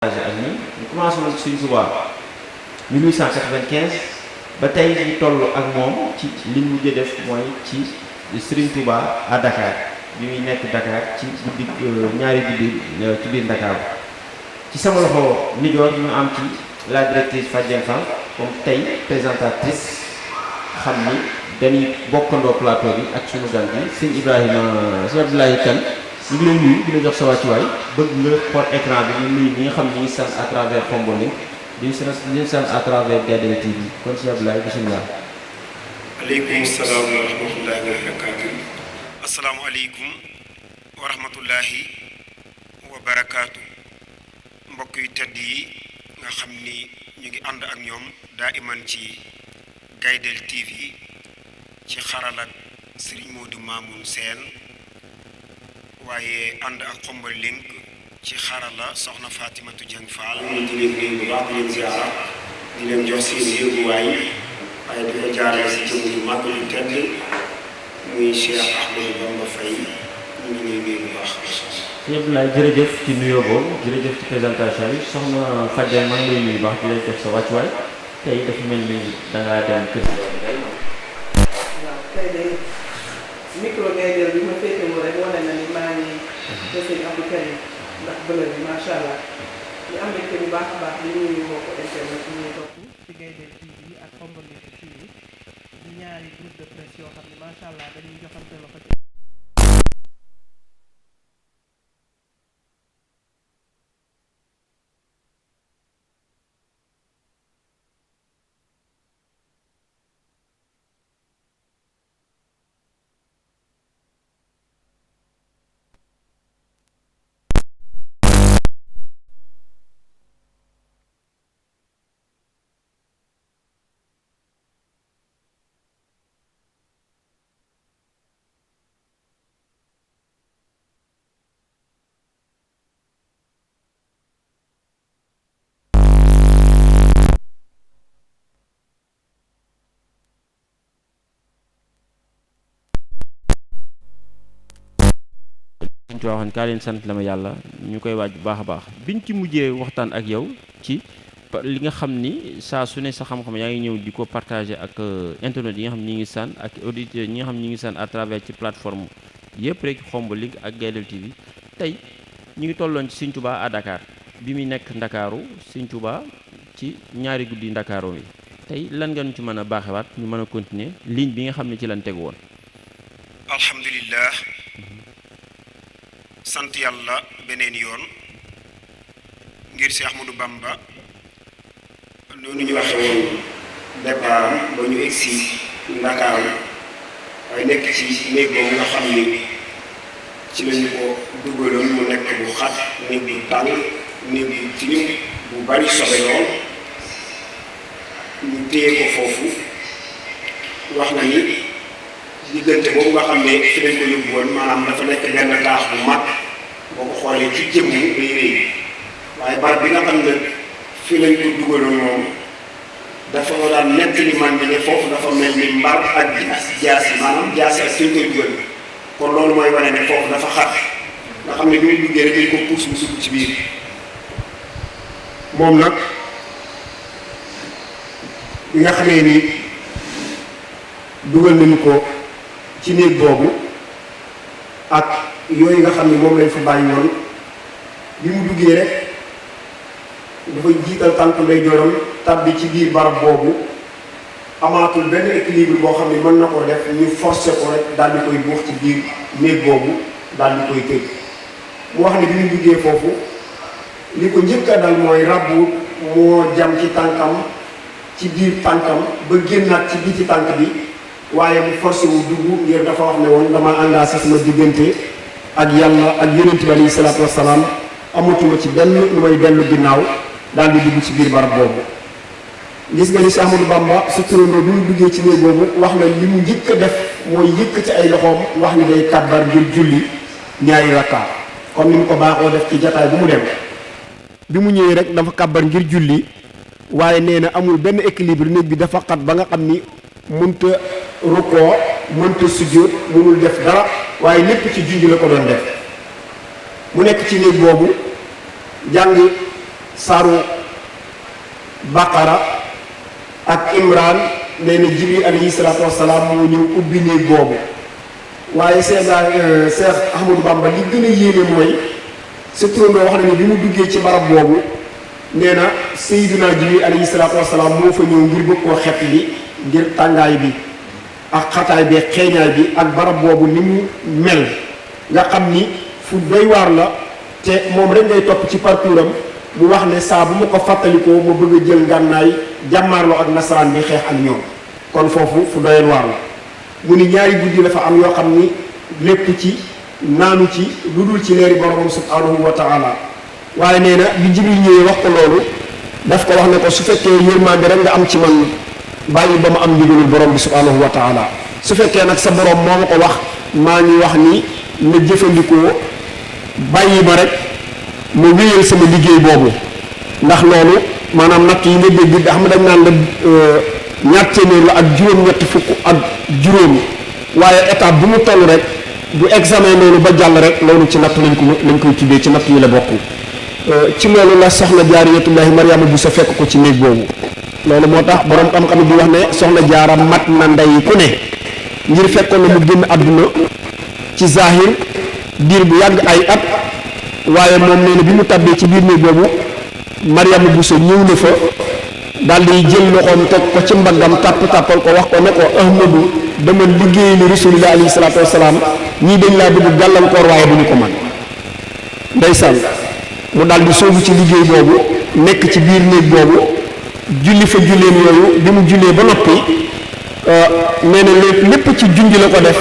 ak ñi ñu commencé woon ci Sëriñ Tuubaa 1895 ba tey ñu toll ak moom ci li ñu mujj def mooy ci Sëriñ Tuubaa à Dakar bi muy nekk Dakar ci guddi ñaari guddi ci biir Dakar ci sama loxo nijoor ñu am ci la directrice Fadjen Fall comme tey présentatrice xam ni dañuy bokkandoo plateau bi ak sunu gan bi sëñ sëñ Abdoulaye Kane ñu ngi lay nuyu di la jox sa wàccuwaay bëgg nga xool écran bi ñu nuyu ñi nga xam ne ñu ngi sant à travers Khombole di ñu sant à travers Gaydel TV kon sëñ Abdoulaye bisimilah. aleykum salaam wa rahmatullahi wa barakaatu. asalaamualeykum wa rahmatullahi wa barakaatu. mbokk yu tedd yi nga xam ni ñu ngi ànd ak ñoom daa iman ci Gaydel TV ci xarala Serigne Modou Mamoun Sène waaye ànd ak Khombole Link ci xarala soxna Fatimatu Dieng Fall. ñu di leen nuyu bu baax di leen ziara di leen jox seen yëguwaay waaye di ko jaarale si jëmm yu mag yu tedd muy Cheikh Ahmadou Bamba Faye ñu ngi lay nuyu bu baax. sëñ Abdoulaye jërëjëf ci nuyoo boobu jërëjëf ci présentation yi soxna Fadjen maa ngi lay nuyu baax di leen jox sa wàccuwaay tey dafa mel ni dangaa dem kër. waaw tey de micro Gaydel bi ma féetewoo rek wane na ni maa ngi de sëñ Abdou Karim ndax bële bi macha allah ñu am mbégte bu baax a baax di nuyu mbokk internet yi ñuy topp ci Gaydel TV ak Khombole TV di ñaari groupe de presse yoo xam ne macha allah dañuy joxante loxo ci. ci waxoon kaa leen sant la ma yàlla ñu koy waaj bu baax a baax biñ ci mujjee waxtaan ak yow ci li nga xam ni saa su ne sa xam-xam yaa ngi ñëw di ko partager ak internet yi nga xam ñi ngi sànn ak auditeurs ñi nga xam ñi ngi sànn à travers ci plateforme yëpp rek Khombole Link ak Gaydel TV tey ñu ngi tolloon ci Sëriñ Tuubaa à Dakar bi muy nekk Ndakaaru Sëriñ Tuubaa ci ñaari guddi Ndakaaru yi tey lan nga ñu ci mën a baaxewaat ñu mën a continuer ligne bi nga xam ne ci lan tegu woon. alhamdulilah. sant yàlla beneen yoon ngir Cheikh Ahmadou Bamba noonu ñu waxe woon départ ba ñu egsi Ndakaaru waaye nekk ci néeg boobu nga xam ni ci lañu ko dugaloon mu nekk bu xat néeg bu tàng néeg bu tilim bu bari sobe lool ñu téye ko foofu wax na ni diggante boobu nga xam ne fi lañ ko yóbbu woon maanaam dafa nekk benn taax bu mag boo ko xoolee ci jëmm day rëy waaye barab bi nga xam ne fi lañ ko dugaloon moom dafa daan nekk li man bi ne foofu dafa mel ni mbar ak jaas yi maanaam jaas yi ak fi ñu koy dugal kon loolu mooy wane ne foofu dafa xat nga xam ne bi ñu duggee rek dañ ko puus mu dugg ci biir moom nag bi nga xamee ni dugal nañu ko ci néeg boobu ak yooyu nga xam ne moom lañ fa bàyyi woon bi mu duggee rek dafay jiital tànk ndeyjooram tàbbi ci biir barab boobu amaatul benn équilibre boo xam ne mën na koo def ñu forcer ko rek daal di koy buux ci biir néeg boobu daal di koy tëj mu wax ne bi mu duggee foofu li ko njëkk a dal mooy rabbu moo jam ci tànkam ci biir tànkam ba génnaat ci biir ci tànk bi waaye mu forcé wu dugg ngir dafa wax ne woon dama àndaa sama diggante ak yàlla ak yonent bi alayhi salaatu wasalaam amatuma ci benn lu may dellu ginnaaw daal di dugg ci biir barab boobu gis nga ni Cheikh Ahmadou Bamba su turandoo bi mu duggee ci néeg boobu wax na li mu njëkk a def mooy yëkk ci ay loxoom wax ni day kàbbar ngir julli ñaari rakka comme ni mu ko baaxoo def ci jataay bu mu dem bi mu ñëwee rek dafa kàbbar ngir julli waaye nee na amul benn équilibre néeg bi dafa xat ba nga xam ni mënta rukkoo mënta sujjóot mënul def dara waaye lépp ci junj la ko doon def mu nekk ci néeg boobu jàng saaru Baqara ak Imran nee na Jibril alayhi salaatu wasalaam moo ñëw ubbi néeg boobu. waaye Cheikh Ahmadou Bamba li gën a yéeme mooy sa turandoo wax na ni bi mu duggee ci barab boobu nee na Seydina Jibril alayhi salaatu wasalaam moo fa ñëw ngir bëgg koo xet li ngir tàngaay bi ak xataay bi xeeñaay bi ak barab boobu ni mu mel nga xam ni fu doy waar la te moom rek ngay topp ci parcours am mu wax ne saa bu ma ko fàttalikoo ma bëgg a jël ngànnaay jàmmaarloo ak nasaraan bi xeex ak ñoom kon foofu fu doyal waar la mu ni ñaari guddi dafa am yoo xam ni lépp ci naanu ci lu dul ci leeri boromam subhanahu wa taala waaye nee na bi Jibril ñëwee wax ko loolu daf ko wax ne ko su fekkee yërmande rek nga am ci man bàyyi ba ma am ndigalul borom bi subhanahu wa taala su fekkee nag sa borom moo ma ko wax maa ngi wax ni na jëfandikoo bàyyi ma rek ma wéyal sama liggéey boobu ndax loolu maanaam natt yi nga dégg xam dañ naan la ñaar téeméer la ak juróom-ñetti fukk ak juróom waaye étape bu mu toll rek bu examen loolu ba jàll rek loolu ci natt lañ koy tuddee ci natt yi la bokk ci loolu la soxna jaariyatullahi Mariama bu sa fekk ko ci néeg boobu loolu moo tax borom xam-xam bi wax ne soxna jaara mat na ndey ku ne ngir fekkoon na mu génn àdduna ci zahir diir bu yàgg ay at waaye moom nee na bi mu tàbbee ci biir néeg boobu Mariama Bousso ñëw na fa daal di jël loxoom teg ko ci mbaggam tàppal ko wax ko ne ko Ahmadu dama liggéey li rasulillah alayhi salaatu wasalaam ñii dañ laa bëgg gàllankoor waaye bu ñu ko man ndeysaan mu daal di soobu ci liggéey boobu nekk ci biir néeg boobu julli fa julleem yooyu bi mu jullee ba noppi nee na lépp ci junj la ko def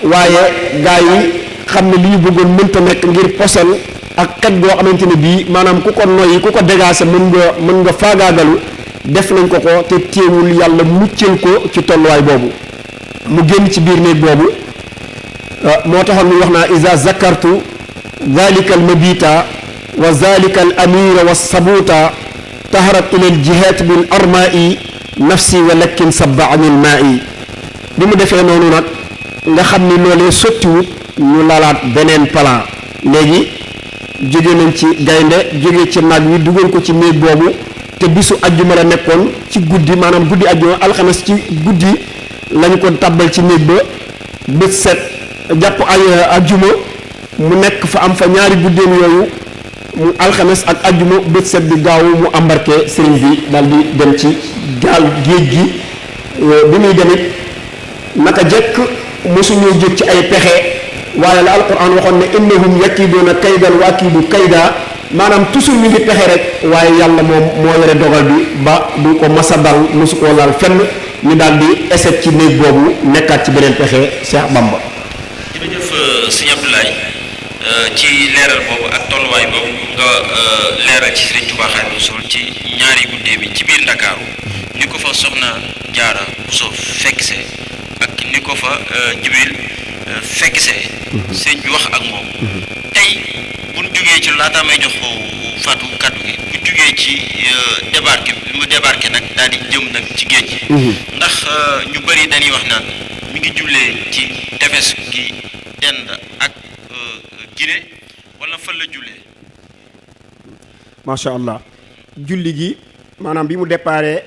waaye gaa yi xam ne li ñu bëggoon mënta nekk ngir posal ak kat goo xamante ne bii maanaam ku ko noyyi ku ko dégaase mën nga faagaagalu def nañ ko te téewul yàlla muccal ko ci tolluwaay boobu mu génn ci biir néeg boobu moo taxoon muy wax naa isa zakartu zalika al mabita wa zalika al amira wa sabuta taharat ila al jihat bil arma'i nafsi wa lakin sabba anil ma'i bi mu defee noonu nag nga xam ni loolee sottiwut ñu laalaat beneen plan léegi jóge nañ ci gaynde jóge ci nag wi dugal ko ci néeg boobu te bisu ajjuma la nekkoon ci guddi maanaam guddi ajjuma alxames ci guddi lañ ko tàbbal ci néeg ba bët set jàpp ay ajjuma mu nekk fa am fa ñaari guddeem yooyu mu alxames ak ajjuma bët set bi gaaw mu embarqué sëriñ bi daal di dem ci gaal géej gi bi muy demit naka jekk mosuñoo jóg ci ay pexe waaye la alquran waxoon ne innahum yakiiduuna kaydan wa akiidu kayda maanaam toujours ñu ngi pexe rek waaye yàlla moom moo yore dogal bi ba du ko masa dal mosu koo laal fenn ñu daal di échec ci néeg boobu nekkaat ci beneen pexe Cheikh Bamba. jërëjëf sëñ Abdoulaye ci leeral boobu ak tolluwaay boobu nga leeral ci Sëriñ Tuubaa Xaadimu Rasuul ci ñaari guddee bi ci biir Ndakaaru ni ko fa soxna Jaara Buso fekk see ak ni ko fa Jibril fekk see sëñ bi wax ak moom tey bu ñu jugee ci laataa may jox Fatou kaddu gi bu jugee ci débarqué bi mu débarqué nag daal di jëm nag ci géej gi ndax ñu bëri dañuy wax naan mi ngi jullee ci tefes gi dend ak Guinée wala fan la jullee. macha allah julli gi maanaam bi mu déparé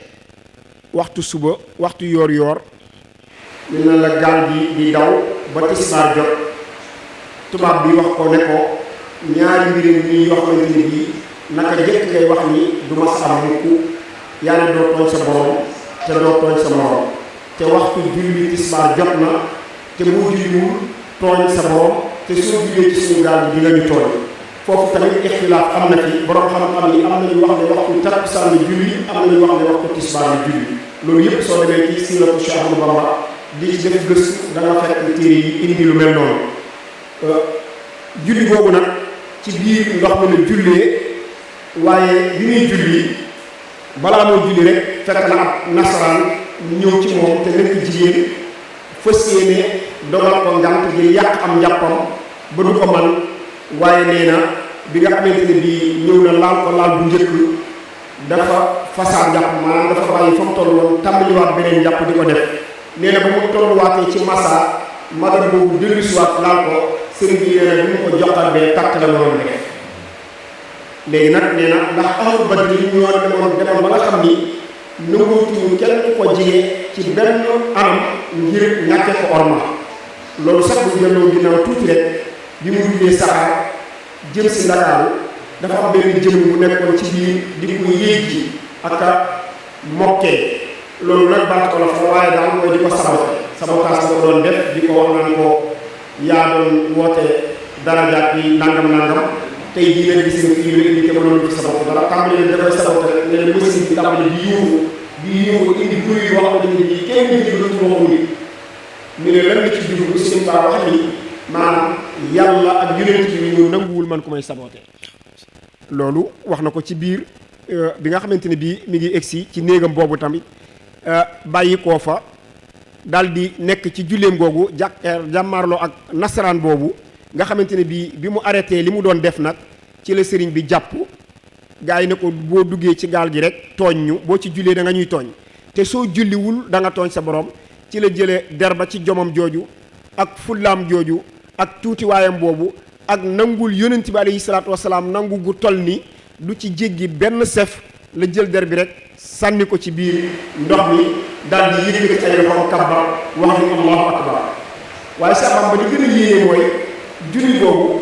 waxtu suba waxtu yoor ñu ne la gaal bi di daw ba tisbaar jot tubaab bi wax ko ne ko ñaari mbir yi yoo xamante ne bii naka jëkk ngay wax ni du ma sam mukk yàlla doo tooñ sa borom te doo tooñ sa morom te waxtu julli tisbaar jot na te boo julliwul tooñ sa borom te soo jullee ci suñu gaal bi di nga ñu tooñ foofu tamit ixtilaaf am na fi borom xam-xam yi am nañu wax ne waxtu takkusaan la julli am nañu wax ne waxtu tisbaar la julli loolu yëpp soo demee ci siiratu Cheikh Ahmadou Bamba di ci def gëstu da nga fekk téere yi indi lu mel noonu julli boobu nag ci biir ndox mi la jullee waaye bi muy julli balaa moo julli rek fekk na ab nasaraan ñëw ci moom te nekk jigéen fas yéene dogal ko ngant ngir yàq am njàppam ba du ko man waaye nee na bi nga xamante ne bii ñëw na laal ko laal bu njëkk dafa fasaat njàpp maanaam dafa bàyyi fa mu toll woon tàmbaliwaat beneen njàpp di ko def nee na ba mu tolluwaatee ci massa madar boobu dellusiwaat laal ko sëriñ bi nee na bi mu ko joxal bee tàkk la noonu def léegi nag nee na ndax ahlu badri ñoo demoon ba nga xam ni nanguutuñu kenn ku ko jige ci benn anam ngir ñàkke ko orma loolu sax bu delloo ginnaaw tuuti rek bi mu duggee saxaar jëm si Ndakaaru dafa am benn jëm bu nekkoon ci biir di ko yéeg ji ak a mokkee loolu nag baat olof la waaye daal mooy di ko sabotage la ko doon def di ko wax naan ko yaa doon woote darajaat yi nangam tey jii leen gis nga fii la indi te mënoon ci sa bopp dara tàmbali leen dafay saboté rek ne leen machine bi tàmbali di yuuxu indi bruit yoo xam ne nii kenn nit ñi dootu waxu nit ñu ne lan la ci jublu sëñ Ba wax ni maanaam yàlla ak yonent bi ñu nanguwul man ku may saboté loolu wax na ko ci biir bi nga xamante ne bii mi ngi egsi ci néegam boobu tamit bàyyi koo fa daal di nekk ci julleem googu jàmmaarloo ak nasaraan boobu nga xamante ne bii bi mu arrêté li mu doon def nag ci la sëriñ bi jàpp gaa yi ne ko boo duggee ci gaal gi rek tooñ ñu boo ci jullee da nga ñuy tooñ te soo julliwul da nga tooñ sa borom ci la jëlee der ba ci jomam jooju ak fullaam jooju ak tuutiwaayam boobu ak nangul yonent bi alayhi salaatu wasalaam nangu gu toll ni du ci jéggi benn sef la jël der bi rek sànni ko ci biir ndox mi daal di yëkkati ay loxoom kabbar wax ni allahu akbar waaye sa Bamba li gën a yéene mooy julli boobu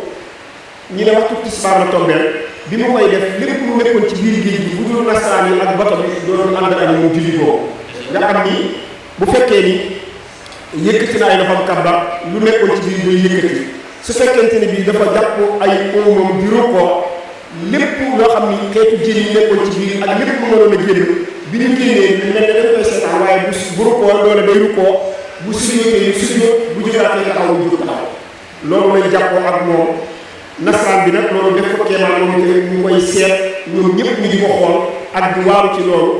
ñi ne waxtu tisbaar la tombeel bi mu koy def lépp lu nekkoon ci biir géej gi bu dul nasaraan yi ak bato bi doon ànd ak mu julli boobu nga xam ni bu fekkee ni yëkkati na ay loxoom kabbar lu nekkoon ci biir day yëkkati su fekkente ne bii dafa jàpp ay oomam di rukkoo lépp loo xam ni xeetu jën yi nekkoon ci biir ak lépp lu mënoon a génn bi ñu génnee mel ne dañ koy seetaan waaye bu rukkoo loola day rukkoo bu sujjóotee sujjóot bu jógaatee taxaw jóg taxaw loolu lañ jàppoo ak moom nasaraan bi nag loolu def ko kéemaan moom te ñu koy seet ñoom ñëpp ñu di ko xool ak di waaru ci loolu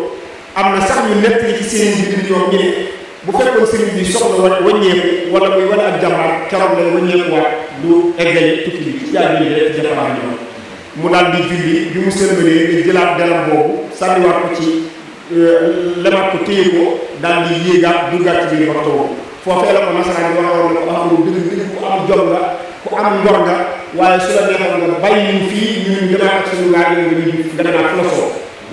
am na sax ñu nekk ci seen mbir ñoom ñu ne bu fekkoon sëriñ bi soxla wàññeeku wala muy wane ak jàmbaar keroog lay wàññeekuwaat du eggale tukki bi ci jaay bi rek ci defaraat ñoom mu daal di julli bi mu sëlmalee di jëlaat delam boobu sànniwaat ko ci lemaat ko téye ko daal di yéegaat duggaat ci biir waxtu boobu foofee la ko nasaraan bi waxoon ne ko amul dëgg ku am jom nga ku am ngor nga waaye su la neexoon nga bàyyi fii ñun gënaat ak suñu ngaa nga gënaat fu la soo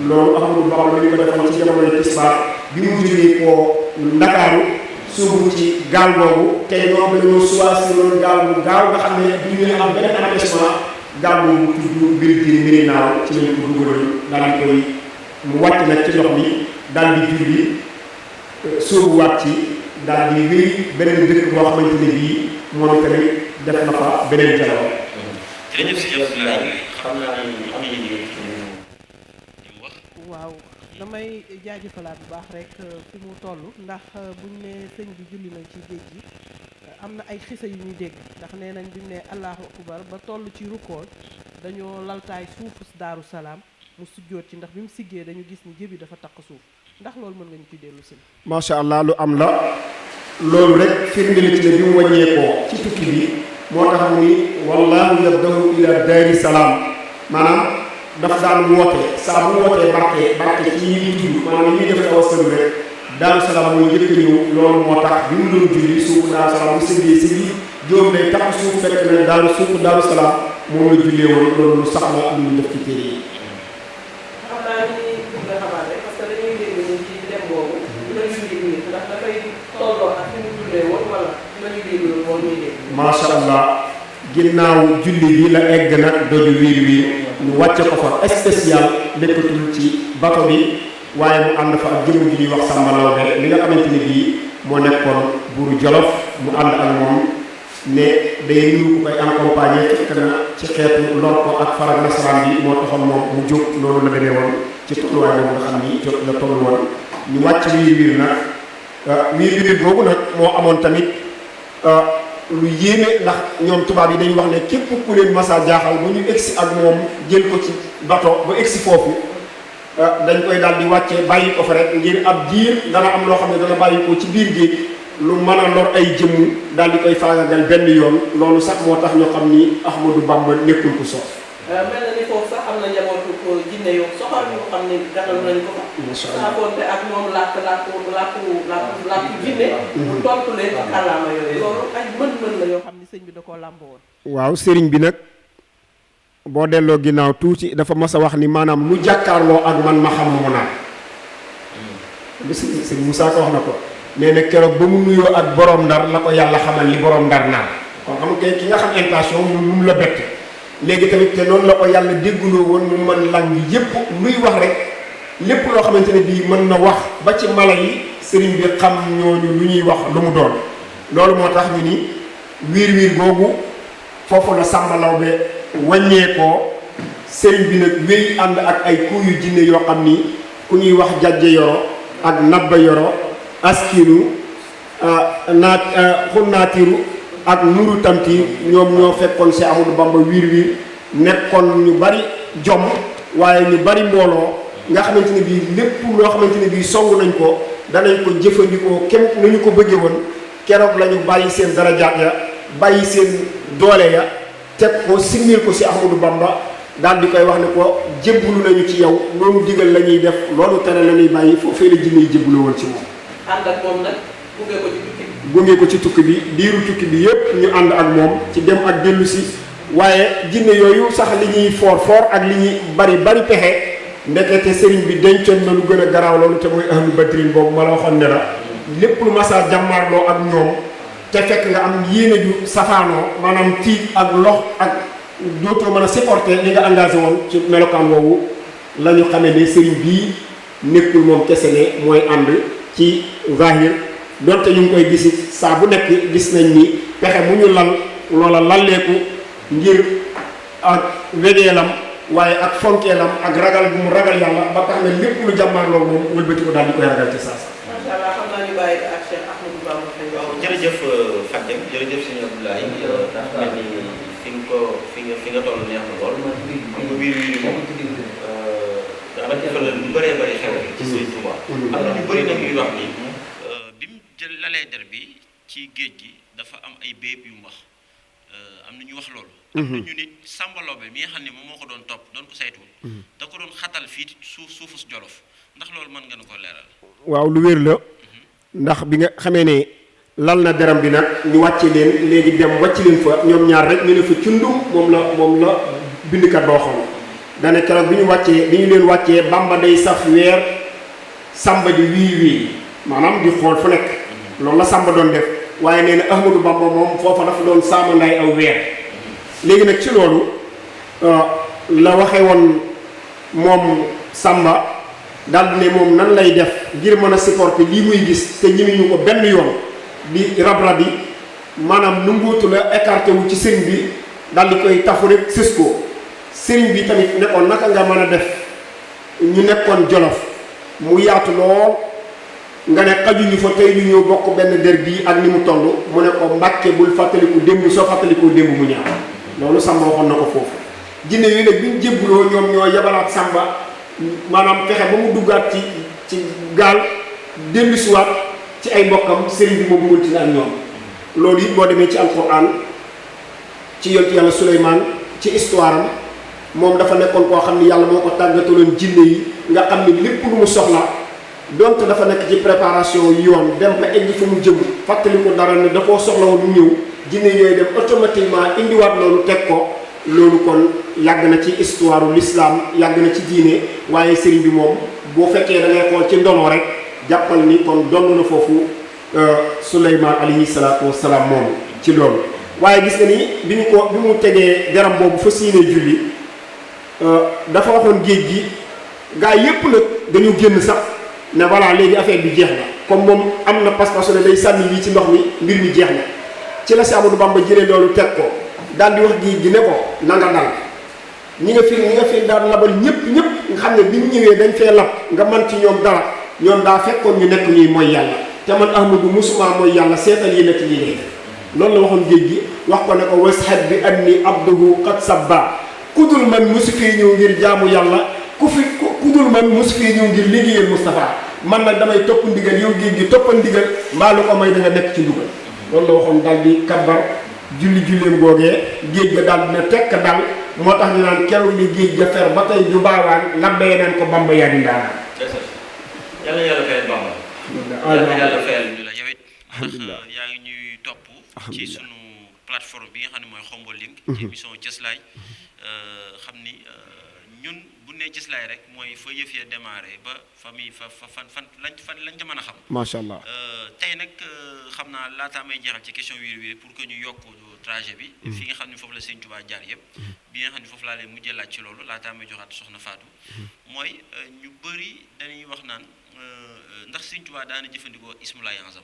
loolu Ahmadou Bamba la ñu ko defoon ci jamonoy tisbaar bi mu jógee koo Ndakaaru suubu ci gaal boobu tey ñoom dañoo choisir loolu gaal bu gaaw nga xam ne du ñu am benn empêchement gaal boobu tudd mbir gi Mérinaaw ci lañu ko dugaloon daal di koy mu wàcc nag ci ndox mi daal di julli sóobuwaat ci daal di wéy beneen dëkk boo xamante ne bii moom tamit def na fa beneen jalaw. jërëjëf si Abdoulaye xam naa ne am nañu liggéey ci li mu wax. waaw damay jaajëfalaat bu baax rek fi mu toll ndax buñ ne sëñ bi julli na ci géej gi am na ay xisa yu ñuy dégg ndax nee nañ bi mu ne allahu akbar ba toll ci rukkoo dañoo laltaay suufu Daaru Salaam mu sujjóot ci ndax bi mu siggee dañu gis ni jëbi dafa takk suuf ndax loolu mën nga ñu ci dellu si. macha allah lu am la loolu rek firnde la ci ne bi mu wàññeekoo ci tukki bi moo tax mu ni wallahu yabdahu ila daari salaam maanaam dafa daan woote saa bu wootee barke ci yi tudd maanaam yi def tawassul rek Daaru Salaam mooy njëkk ñëw loolu moo tax bi mu doon julli suufu Daaru Salaam bu sëggee si jóom day takk suuf fekk na suufu Daaru Salaam moom la jullee woon loolu lu sax la am lu def ci téere yi. xam naa ni bëgg nga xabaar rek parce que dañuy dégg ni ci dem boobu la ñuy dégg nii ndax dafay tolloo ak fi mu jullee woon wala la ñuy dégg loolu moo ñuy dégg. macha allah ginnaaw julli bi la egg nag doju wiir wiir ñu wàcce ko fa spécial nekkatul ci bato bi waaye mu ànd fa ak jëmm ji ñuy wax Samba Lawbe li nga xamante ni bii moo nekkoon buuru Jolof mu ànd ak moom ne day nuyu ku koy accompagner fekk na ci xeetu lor ko ak farak nasaraan bi moo taxoon moom mu jóg loolu la demee woon ci tolluwaay boobu nga xam ni jot la tollu woon ñu wàcc wiir wiir nag wiir wiir boobu nag moo amoon tamit lu yéeme ndax ñoom tubaab yi dañuy wax ne képp ku leen masa jaaxal ba ñu egsi ak moom jël ko ci bato ba egsi foofu dañ koy daal di wàccee bàyyi ko fa rek ngir ab diir dana am loo xam ne dana bàyyi ko ci biir géej lu mën a lor ay jëmm daal di koy faagagal benn yoon loolu sax moo tax ñoo xam ni Ahmadou Bamba nekkul ku soof. mel na ni foofu sax am na njabootu ko jinne yow soxal ñu xam ne gàttal nañu ko fa. macha allah saafonte ak moom làkk jinne mu tontu leen ci kàllaama yooyu loolu ay mën-mën la yoo xam ne sëñ bi da koo làmb woon. waaw sëriñ bi nag boo delloo ginnaaw tuuti dafa mas a wax ni maanaam lu jàkkaarloo ak man ma xam lu mu naan sëñ Moussa ko wax na ko nee na keroog ba mu nuyoo ak borom ndar la ko yàlla xamal li borom ndar naan kon xam nga ki nga xam intention mu la bett léegi tamit te noonu la ko yàlla dégguloo woon mu mën lang yépp luy wax rek lépp loo xamante ne bii mën na wax ba ci mala yi sëriñ bi xam ñooñu lu ñuy wax lu mu doon loolu moo tax ñu ni wiir wiir googu foofu la Samba Laobé wàññeekoo sëriñ bi nag wéy ànd ak ay kuuyu jinne yoo xam ni ku ñuy wax jajje yoro ak nabba yoro askinu xunnaatiru ak nuru tamtiir ñoom ñoo fekkoon si Amadou Bamba wiir wiir nekkoon ñu bari jom waaye ñu bari mbooloo nga xamante ne bii lépp loo xamante ne bii song nañ ko danañ ko jëfandikoo kem nañu ko bëggee woon keroog la ñu bàyyi seen darajaat ya bàyyi seen doole ya teg ko simmil ko si Ahmadou Bamba daal di koy wax ne ko jébbalu nañu ci yow loolu digal la ñuy def loolu tere la ñuy bàyyi foofee la jinne yi jébbaloo woon ci moom. ànd ak moom nag gunge ko ci tukki bi. gunge ko ci tukki bi diiru tukki bi yépp ñu ànd ak moom ci dem ak dellu si waaye jinne yooyu sax li ñuy foor ak li ñuy bari pexe ndekete sëriñ bi dencoon na lu gën a garaaw loolu te mooy ahlu badrin boobu ma la waxoon ne la lépp lu masaa jàmmaarloo ak ñoom te fekk nga am yéene ju safaanoo maanaam tiit ak lox ak dootoo mën a supporter li nga engagé woon ci melokaan woowu la ñu xamee ne sëriñ bii nekkul moom kese ne mooy ànd ci zahir donte ñu ngi koy gisi saa bu nekk gis nañ ni pexe mu ñu lal loola lalleeku ngir ak wegeelam waaye ak fonkeelam ak ragal bu mu ragal yàlla ba tax na lépp lu jàmmaarloo moom wëlbati ko daal di koy ragal ci saasa. macha allah xam naa ñu bàyyi ak Cheikh Ahmadou Bamba. waaw jërëjëf Fadem jërëjëf sëñ Abdoulaye ndax mel ni fi nga toll neex na lool xam nga wiir wiir moom daanaka fa la lu bëree bëri xew ci Sëriñ Touba am na ñu bëri nag yuy wax ni bi mu jël lalee der bi ci géej gi dafa am ay béeb yu mu wax am na ñu wax loolu am na ñu nit Samba Laobé mi nga xam ne moom moo ko doon topp doon ko saytu da ko doon xatal fii suufus Jolof ndax loolu mën nga nu ko leeral. waaw lu wér la ndax bi nga xamee ne lal na deram bi nag ñu wàcce leen léegi dem wàcc leen fa ñoom ñaar rek ñu ne fa cundum moom la bindkat boo xam dane keroog bi ñu leen wàccee Bamba day saf weer Samba di wii maanaam di xool fu nekk loolu la Samba doon def waaye nee na Ahmadou Bamba moom foofa dafa doon saamandaay aw weer léegi nag ci loolu la waxe woon moom Samba daal di ne moom nan lay def ngir mën a supporter lii muy gis te ñimiñu ko benn yoon di rab-rabi maanaam nu ngóotu la écarté wu ci sëriñ bi daal di koy tafu rek sës ko sëriñ bi tamit nekkoon naka nga mën a def ñu nekkoon Jolof mu yaatu lool nga ne xajuñu fa tey ñu ñëw bokk benn der bii ak ni mu toll mu ne ko Mbàkke bul fàttaliku démb soo fàttalikoo démb mu ñaaw loolu Samba waxoon na ko foofu jinne yooyu nag bi ñu jébbuloo ñoom ñoo yabalaat Samba maanaam fexe ba mu duggaat ci gaal dellusiwaat ci ay mbokkam sëriñ bi moom continué ak ñoom loolu it boo demee ci alquran ci yonent yàlla Suleymaan ci histoire am moom dafa nekkoon koo xam ni yàlla moo ko tàggataloon jinne yi nga xam ni lépp lu mu soxla donte dafa nekk ci préparation yoon dem ba egg fa mu jëm fàttali ko dara ne da koo soxla woon mu ñëw jinne yooyu dem automatiquement indiwaat loolu teg ko loolu kon yàgg na ci histoire u l'islam yàgg na ci diine waaye sëriñ bi moom boo fekkee da ngay xool ci ndono rek jàppal ni kon donn na foofu Suleymaan alayhi salaatu wasalaam moom ci loolu waaye gis nga ni bi mu tegee deram boobu fa siinee julli dafa waxoon géej gi gaa yépp nag dañu génn sax ne voilà léegi affaire bi jeex na comme moom am na pas-pas ne day sànni lii ci ndox mi mbir mi jeex na ci la si Amadou Bamba jëlee loolu teg ko daal di wax géej gi ne ko na nga dal ñi nga fi daan labal ñëpp nga xam ne bi ñu ñëwee dañ fee lab nga man ci ñoom dara ñoom daa fekkoon ñu nekk ñuy mooy yàlla te man Ahmadou musuma mooy yàlla seetal yi nekk lii dee loolu la waxoon géej gi wax ko ne ko washhad bi anni abduhu qad sabba kudul man musu fii ñëw ngir jaamu yàlla kudul man musu fii ñëw ngir liggéeyal Moustapha man nag damay topp ndigal yow géej gi toppal ndigal mbaa lu ko may da nga nekk ci ndugal loolu la waxoon daal di kabbar julleem googee géej ga daal dina tekk dal moo tax ñu naan keroog li géej ga fer ba tey du baawaan labbee naan ko Bamba yaa di ndaanaan. yàlla yàlla fayal Bamba. yàlla fayal ñu la yow it. ndax yaa ngi ñuy topp. ci sunu plateforme bi nga xam ne mooy Khombole Link. ci émission Cëslaay xam ni ñun bu nee cëslaay rek mooy fa yëf ya démarré ba famille fan lañ ca mën a xam. macha allah. tey nag xam naa laataa may jeexal ci question wiiri wiiri pour que ñu yokk trajet bi. fi nga xam ne foofu la Sëñ Tuubaa jaar yëpp. bi nga xam ne foofu laa leen mujjee laaj ci loolu laataa may joxaat soxna Fatou. mooy ñu bëri dañuy wax naan ndax Sëñ Tuubaa daana jëfandikoo ismulaay azam.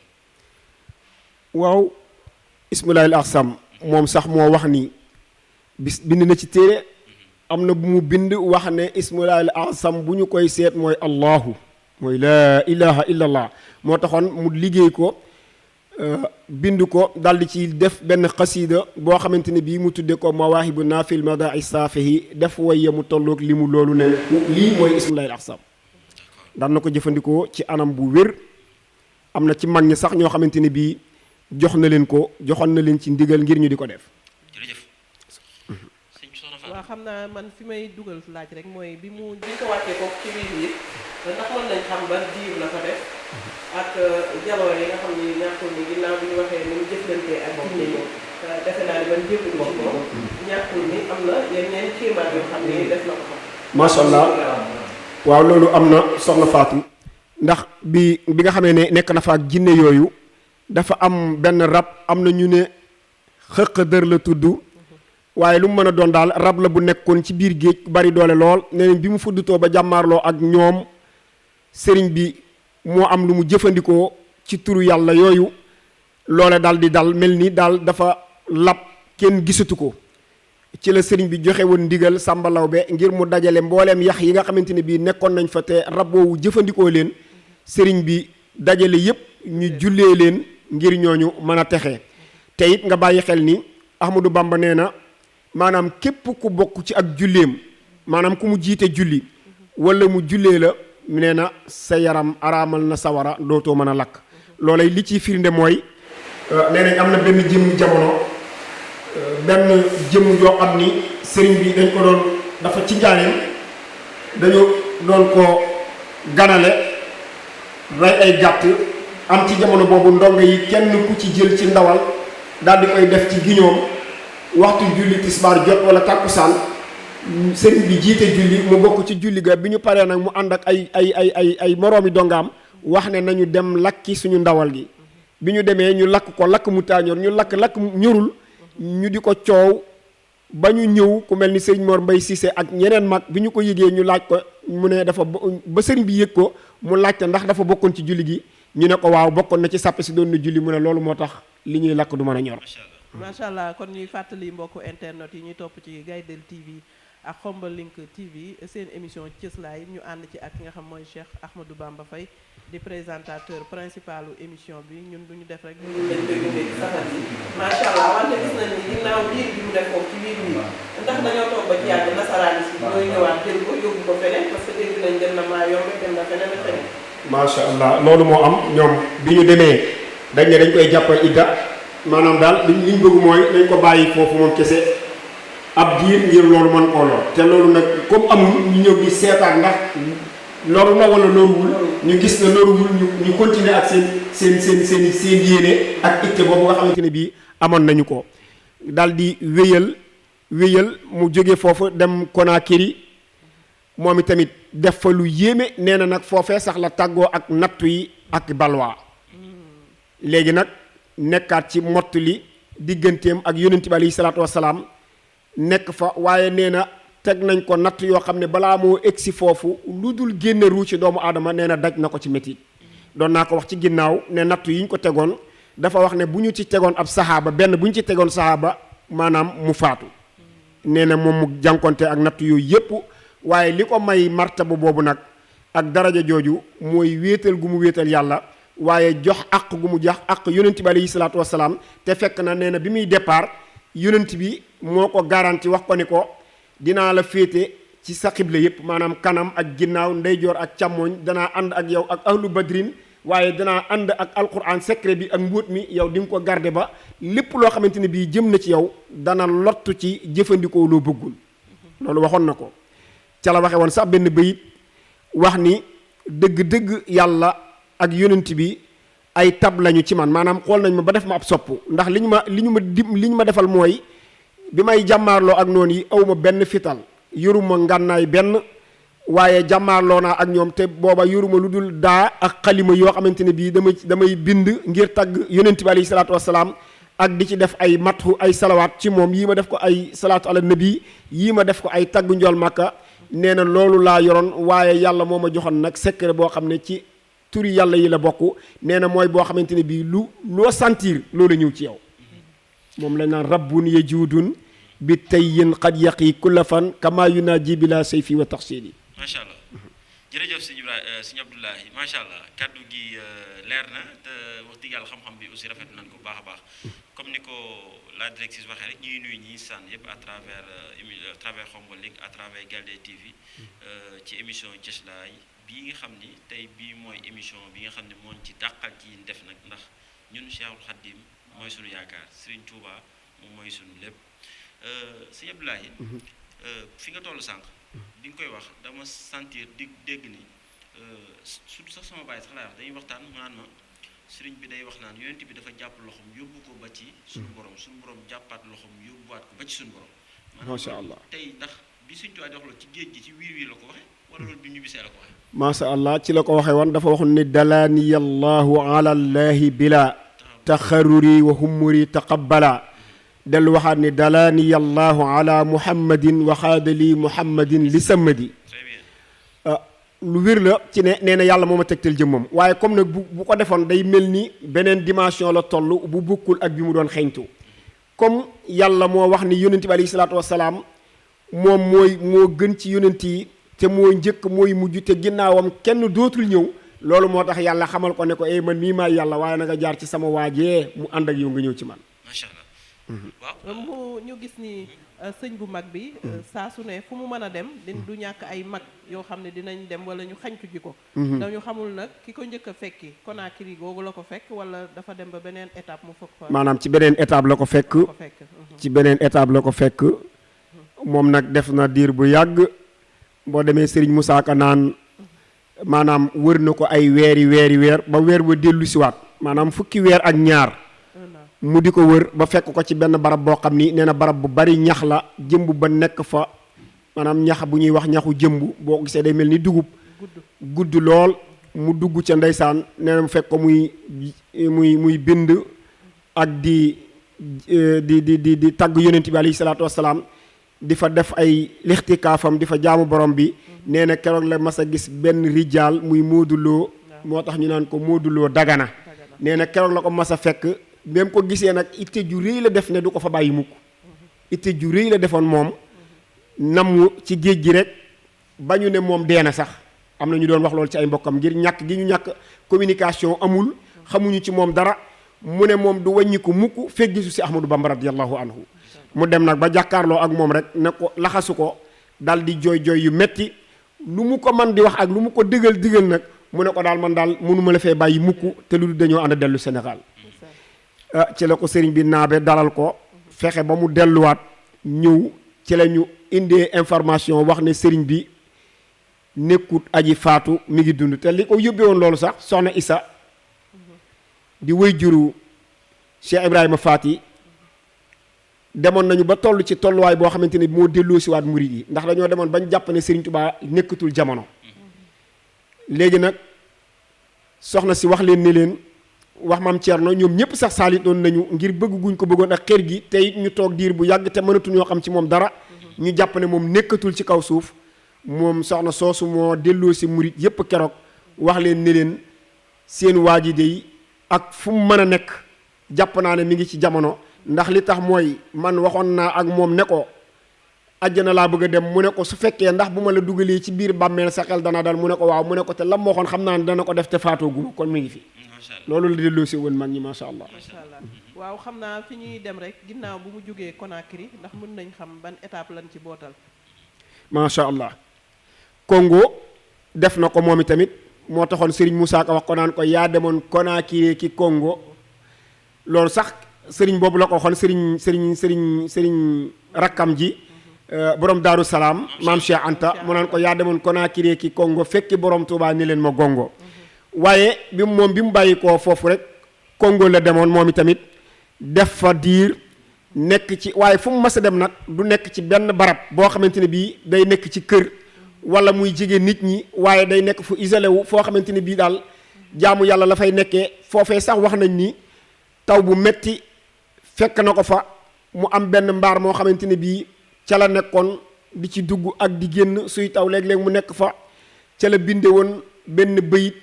waaw ismulaay azam moom sax moo wax ni bis bind na ci téere am na bu mu bind wax ne ismulaay azam bu ñu koy seet mooy allahu mooy laa ilaha illallah moo taxoon mu liggéey ko bind ko daal di ci def benn xasiida boo xamante ne bii mu tudde ko mawaahibu naafil madaai saafihi def waye mu tolloog li mu loolu ne lii mooy ismulaay azam daan na ko jëfandikoo ci anam bu wér am na ci mag ñi sax ñoo xamante ne bii joxoon na leen ci ndigal ngir ñu di ko def. waaw xam naa man fi may dugal laaj rek mooy bi ñu ko wàccee ko ci biir yi ndax mën nañ xam ban diir la ko def ak jaloore yi nga xam ni ñàkkul ni ginnaaw bi ñu waxee ni mu jëflantee ak jinne yi defe naa ni ban jébbalu ci moom ñàkkul ni am na yeneen kéemaan yoo xam ni def na ko xam. macha allah waaw loolu am na soxna Fatou ndax bi nga xamee ne nekk na fa ak jinne yooyu dafa am benn rab am na ñu ne xëq dër la tudd. waaye lu mu mën a doon daal rab la bu nekkoon ci biir géej bari doole lool nee nañ bi mu fuddutoo ba jàmmaarloo ak ñoom sëriñ bi moo am lu mu jëfandikoo ci turu yàlla yooyu loole daal di dal mel ni daal dafa lab kenn gisatu ko ci la sëriñ bi joxe woon ndigal Sàmba Lawbe ngir mu dajale mbooleem yax yi nga xamante ne bii nekkoon nañ fa te rab woowu jëfandikoo leen sëriñ bi dajale yépp ñu jullee leen ngir ñooñu mën a texe te it nga bàyyi xel ni Ahmadou Bamba nee na maanaam képp ku bokk ci ak julleem maanaam ku mu jiite julli wala mu jullee la nee na sa yaram araamal na sawara dootoo mën a lakk loolay li ciy firnde mooy nee nañ am na benn jëmm jamono benn jëmm yoo xam ni sëriñ bi dañ ko doon dafa ci njaaneem dañu doon ko ganale rey ay gàtt am ci jamono boobu ndongo yi kenn ku ci jël ci ndawal daal di koy def ci giñoom waxtu julli tisbaar jot wala tàkkusaan sëriñ bi jiite julli mu bokk ci julli ga bi ñu paree nag mu ànd ak ay moroomi dongaam wax ne nañu dem lakki suñu ndawal gi bi ñu demee ñu lakk ko lakk mu taañoor ñu lakk ñorul ñu di ko coow ba ñu ñëw ku mel ni sëriñ Mor Mbay Cissé ak ñeneen mag bi ñu ko yëgee ñu laaj ko mu ne dafa ba sëriñ bi yëg ko mu laajte ndax dafa bokkoon ci julli gi ñu ne ko waaw bokkoon na ci sàppe si doon na julli mu ne loolu moo tax li ñuy lakk du mën a ñor. macha allah kon ñuy fàttali mbokku internet yi ñuy topp ci Gaydel TV ak Xombal Link TV seen émission Cëslaay ñu ànd ci ak ki nga xam mooy Cheikh Ahmadou Bamba Faye di présentateur principalu émission bi ñun du ñu def rek ñu dañ koy yónnee ci safar yi macha allah wante gis nañ ni ginnaaw biir bi mu def foofu ci biir bi ndax dañoo toog ba ci yàgg nasaraan si ñooy ñëwaat jël ko yóbbu ko feneen parce que dégg nañ dem na maa yomb dem na feneen ak feneen. macha allah loolu moo am ñoom bi ñu demee dañ ne dañ koy jàppal idda maanaam daal liñ bëgg mooy nañ ko bàyyi foofu moom kese ab diir ngir loolu mën koo lor te loolu nag comme amul ñu ñëw di seetaan ndax loru na wala loruwul ñu gis na loruwul ñu continuer ak seen yéene ak itte boobu nga xamante ne bii amoon nañu ko daal di wéyal mu jóge foofu dem Conakry moom itamit def fa lu yéeme nee na nag foofee sax la tàggoo ak nattu yi ak balwaa léegi nag nekkaat ci mottali digganteem ak yonent bi alayhi salaatu wasalaam nekk fa waaye nee na teg nañ ko natt yoo xam ne balaa moo egsi foofu lu dul génne ruu ci doomu aadama nee na daj na ko ci métit doon naa ko wax ci ginnaaw ne natt yi ñu ko tegoon dafa wax ne bu ñu ci tegoon ab saxaaba benn bu ñu ci tegoon saxaaba maanaam mu faatu nee na moom mu jànkonte ak natt yooyu yépp waaye li ko may martaba boobu nag ak daraja jooju mooy wéetal gu mu wéetal yàlla waaye jox àq gu mu jox àq yonent bi alayhi salaatu wasalaam te fekk na nee na bi muy départ yonent bi moo ko garanti wax ko ni ko dinaa la féete ci sa xibla yépp maanaam kanam ak ginnaaw ndeyjoor ak càmmooñ danaa ànd ak yow ak ahlu badrin waaye danaa ànd ak alquran secret bi ak mbóot mi yow di nga ko garde ba lépp loo xamante ne bii jëm na ci yow dana lottu ci jëfandikoo loo bëggul loolu waxoon na ko ca la waxe woon sax benn bayit wax ni dëgg-dëgg yàlla ak yonent bi ay tab lañu ci man maanaam xool nañ ma ba def ma ab sopp ndax li ñu ma defal mooy bi may jàmmaarloo ak noonu yi awma benn fital yoruma ngànnaay benn waaye jàmmaarloo naa ak ñoom te booba yoruma lu dul daa ak xalima yoo xamante ne bii damay bind ngir tagg yonent bi alayhi salaatu wassalaam ak di ci def ay matxu ay salawaat ci moom yii ma def ko ay salaatu ala nabi yii ma def ko ay tagg njool màkka nee na loolu laa yoroon waaye yàlla moo ma joxoon nag secret boo xam ne ci turi yàlla yi la bokk nee na mooy boo xamante ne bii loo sentir loolu ñëw ci yow moom lañ naan rabbun yajudun bi tayyin qad yaqi kulla fan kama yunaji bila sayfi wa taxsili. macha allah jërëjëf sëñ Ibrahima sëñ Abdoulahi macha allah kaddu gi leer na te wax dëgg yàlla xam-xam bi aussi rafet nañ ko baax a baax comme ni ko la directrice waxee rek ñuy nuyu ñi sànn yëpp à travers Khombole Link à travers Galde TV ci émission Cëslaay bii nga xam ni tey bii mooy émission bi nga xam ne moo ci dàqal ci def nag ndax ñun Cheikhul Khadim mooy sunu yaakaar Serigne Touba moom mooy sunu lépp sëñ Abdoulahi fi nga toll sànq bi nga koy wax dama sentir dégg ni surtout sax sama baay sax laay wax dañuy waxtaan mu naan ma sëriñ bi day wax naan yonent bi dafa jàpp loxoom yóbbu ko ba ci suñu borom jàppaat loxoom yóbbuwaat ko ba ci suñu borom. macha allah tey ndax bi suñ tuwaay di wax loolu ci géej gi ci wiir la ko waxee wala loolu bi ñu bisee la ko waxee. macha allah ci la ko waxee woon dafa waxoon ne dalaaniyallahu ala allahi bila taxaruri wa humuri taqabbala dellu waxaat ne dalaaniyallahu ala muhammadin waxaadali muhammadin li samadi. lu wér la ci ne nee na yàlla moo ma tegtal jëmmam waaye comme nag bu ko defoon day mel ni beneen dimension la toll bu bokkul ak bi mu doon xeeñtu comme yàlla moo wax ni yonent bi alayhi salaatu wassalaam moom moo gën ci yonent yi te moo njëkk mooy mujj te ginnaawam kenn dootul ñëw loolu moo tax yàlla xamal ko ne ko man mii maay yàlla waaye na nga jaar ci sama waajee mu ànd ak yow nga ñëw ci man. macha allah. waaw mu ñu gis ni sëñ bu mag bi saa su ne fu mu mën a dem du ñàkk ay mag yoo xam ne dinañ dem wala ñu xañtu ji ko dañu xamul nag ki ko njëkk a fekki Conakry googu la ko fekk wala dafa dem ba beneen étape mu fekk fa maanaam ci beneen étape la ko fekk ci beneen étape la ko fekk moom nag def na diir bu yàgg boo demee Serigne Moussa Ka naan maanaam wër na ko ay weer ba weer ba dellu siwaat maanaam fukki weer ak ñaar mu di ko wër ba fekk ko ci benn barab boo xam ni nee na barab bu bari ñax la jëmb ba nekk fa maanaam ñax bu ñuy wax ñaxu jëmb boo gisee day mel ni dugub gudd lool mu dugg ca ndeysaan nee na mu fekk ko muy bind ak di tagg yonent bi alayhi salaatu wassalaam di fa def ay lixtikaafam di fa jaamu borom bi nee na keroog la mas a gis benn rijaal muy mooduloo moo tax ñu naan ko mooduloo dagana nee na keroog la ko mas a fekk même ko gisee nag itte ju rëy la def ne du ko fa bàyyi mukk itte ju rëy la defoon moom namm ci géej gi rek ba ñu ne moom dee na sax am na ñu doon wax loolu ci ay mbokkam ngir ñàkk gi ñu ñàkk communication amul xamuñu ci moom dara mu ne moom du wàññi ko mukk fekk gisu si Ahmadou Bamba radiyallahu anhu mu dem nag ba jàkkaarloo ak moom rek ne ko laxasu ko dal di jooy yu metti lu mu ko man di wax ak lu mu ko digal nag mu ne ko daal man daal mënuma la fee bàyyi mukk te lu dañoo ànd dellu Sénégal ci la ko sëriñ bi naabe dalal ko fexe ba mu delluwaat ñëw ci la ñu indee information wax ne sëriñ bi nekkut aji faatu mi ngi dund te li ko yóbbee woon loolu sax soxna Issa di wëy juru Cheikh Ibrahima Faati demoon nañu ba toll ci tolluwaay boo xamante ne moo delloo si waat murid yi ndax dañoo demoon bañ jàpp ne sëriñ Tuubaa nekkatul jamono léegi nag soxna si wax leen ne leen wax maam Thierno ñoom ñëpp sax saalit doon nañu ngir bëgg guñ ko bëggoon ak xër gi te it ñu toog diir bu yàgg te mënatuñoo xam ci moom dara ñu jàpp ne moom nekkatul ci kaw suuf moom soxna soosu moo delloo si murit yëpp keroog wax leen ne leen seen waa ji dey ak fu mu mën a nekk jàpp naa ne mi ngi ci jamono ndax li tax mooy man waxoon naa ak moom ne ko àjjana laa bëgg a dem mu ne ko su fekkee ndax bu ma la dugalee ci biir bàmmeel sa xel dana dal mu ne ko waaw mu ne ko te lam waxoon xam naa ne dana ko def te faatoo guma kon mi ngi fi loolu la delloo si woon mag ñi macha allah. waaw xam naa fi ñuy dem rek ginnaaw bu mu jógee Conakry ndax mën nañ xam ban étape lañ ci bootal. macha allah Congo def na ko moom itamit moo taxoon Serigne Moussa Ka wax ko naan ko yaa demoon Conakry ki Congo loolu sax Serigne boobu la ko waxoon Serigne rakkam ji borom Daaru Salaam maam Cheikh Anta mu naan ko yaa demoon Conakry ki Congo fekki borom Touba ni leen ma gongo. waaye bi mu bàyyi koo foofu rek Congo la demoon moom itamit def fa diir nekk ci waaye fu mu mas a dem nag du nekk ci benn barab boo xamante ne bii day nekk ci kër wala muy jege nit ñi waaye day nekk fu isolé wu foo xamante ne bii daal jaamu yàlla la fay nekkee foofee sax wax nañ ni taw bu metti fekk na ko fa mu am benn mbaar moo xamante ne bii ca la nekkoon di ci dugg ak di génn suy taw léeg-léeg mu nekk fa ca la binde woon benn bayit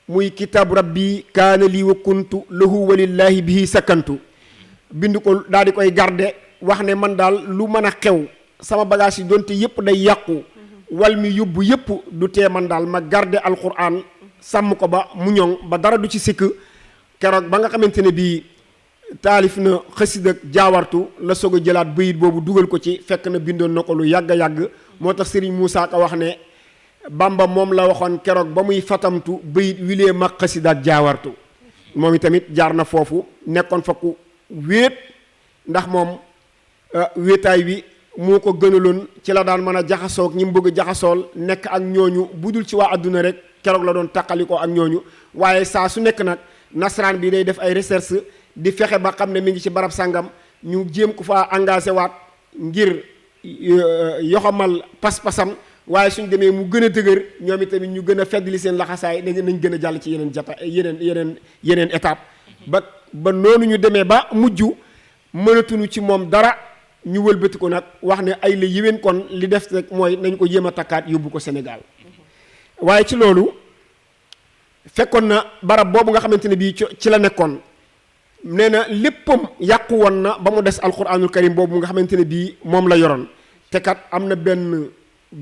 muy kitaabu rabbi kaana lii wa kuntu lahu walillaahi bihi sakkantu bind ko daal di koy garde wax ne man daal lu mën a xew sama bagage yi donte yëpp day yàqu wal mi yóbbu yëpp du tee man daal ma garde alquran sàmm ko ba mu ñoŋ ba dara du ci sikk keroog ba nga xamante ne bii taalif na xasida jaawartu la soog a jëlaat bayit boobu dugal ko ci fekk na bindoon na ko lu yàgg a yàgg moo tax Serigne Moussa Ka wax ne Bamba moom la waxoon keroog ba muy fatamtu bayit wilee mag xasida ak jaawartu moom itamit jaar na foofu nekkoon fa ku wéet ndax moom wéetaay wi moo ko gënaloon ci la daan mën a jaxasoog ñi mu bëgg jaxasool nekk ak ñooñu budul ci waa adduna rek keroog la doon taqalikoo ak ñooñu waaye saa su nekk nag nasaraan bi day def ay recherche di fexe ba xam ne mi ngi ci barab sàngam ñu jéem ko faa engagé waat ngir yoxamal pas-pasam waaye suñ demee mu gën a dëgër ñoom itamit ñu gën a feddli seen laxasaay nañ gën a jàll ci yeneen étape ba noonu ñu demee ba mujj mënatuñu ci moom dara ñu wëlbati ko nag wax ne ay la yéwén kon li def rek mooy nañ ko jéem a takkaat yóbbu ko Sénégal waaye ci loolu fekkoon na barab boobu nga xamante ne bii ci la nekkoon nee na léppam yàqu woon na ba mu des alquranul karim boobu nga xamante ne bii moom la yoroon te kat am na benn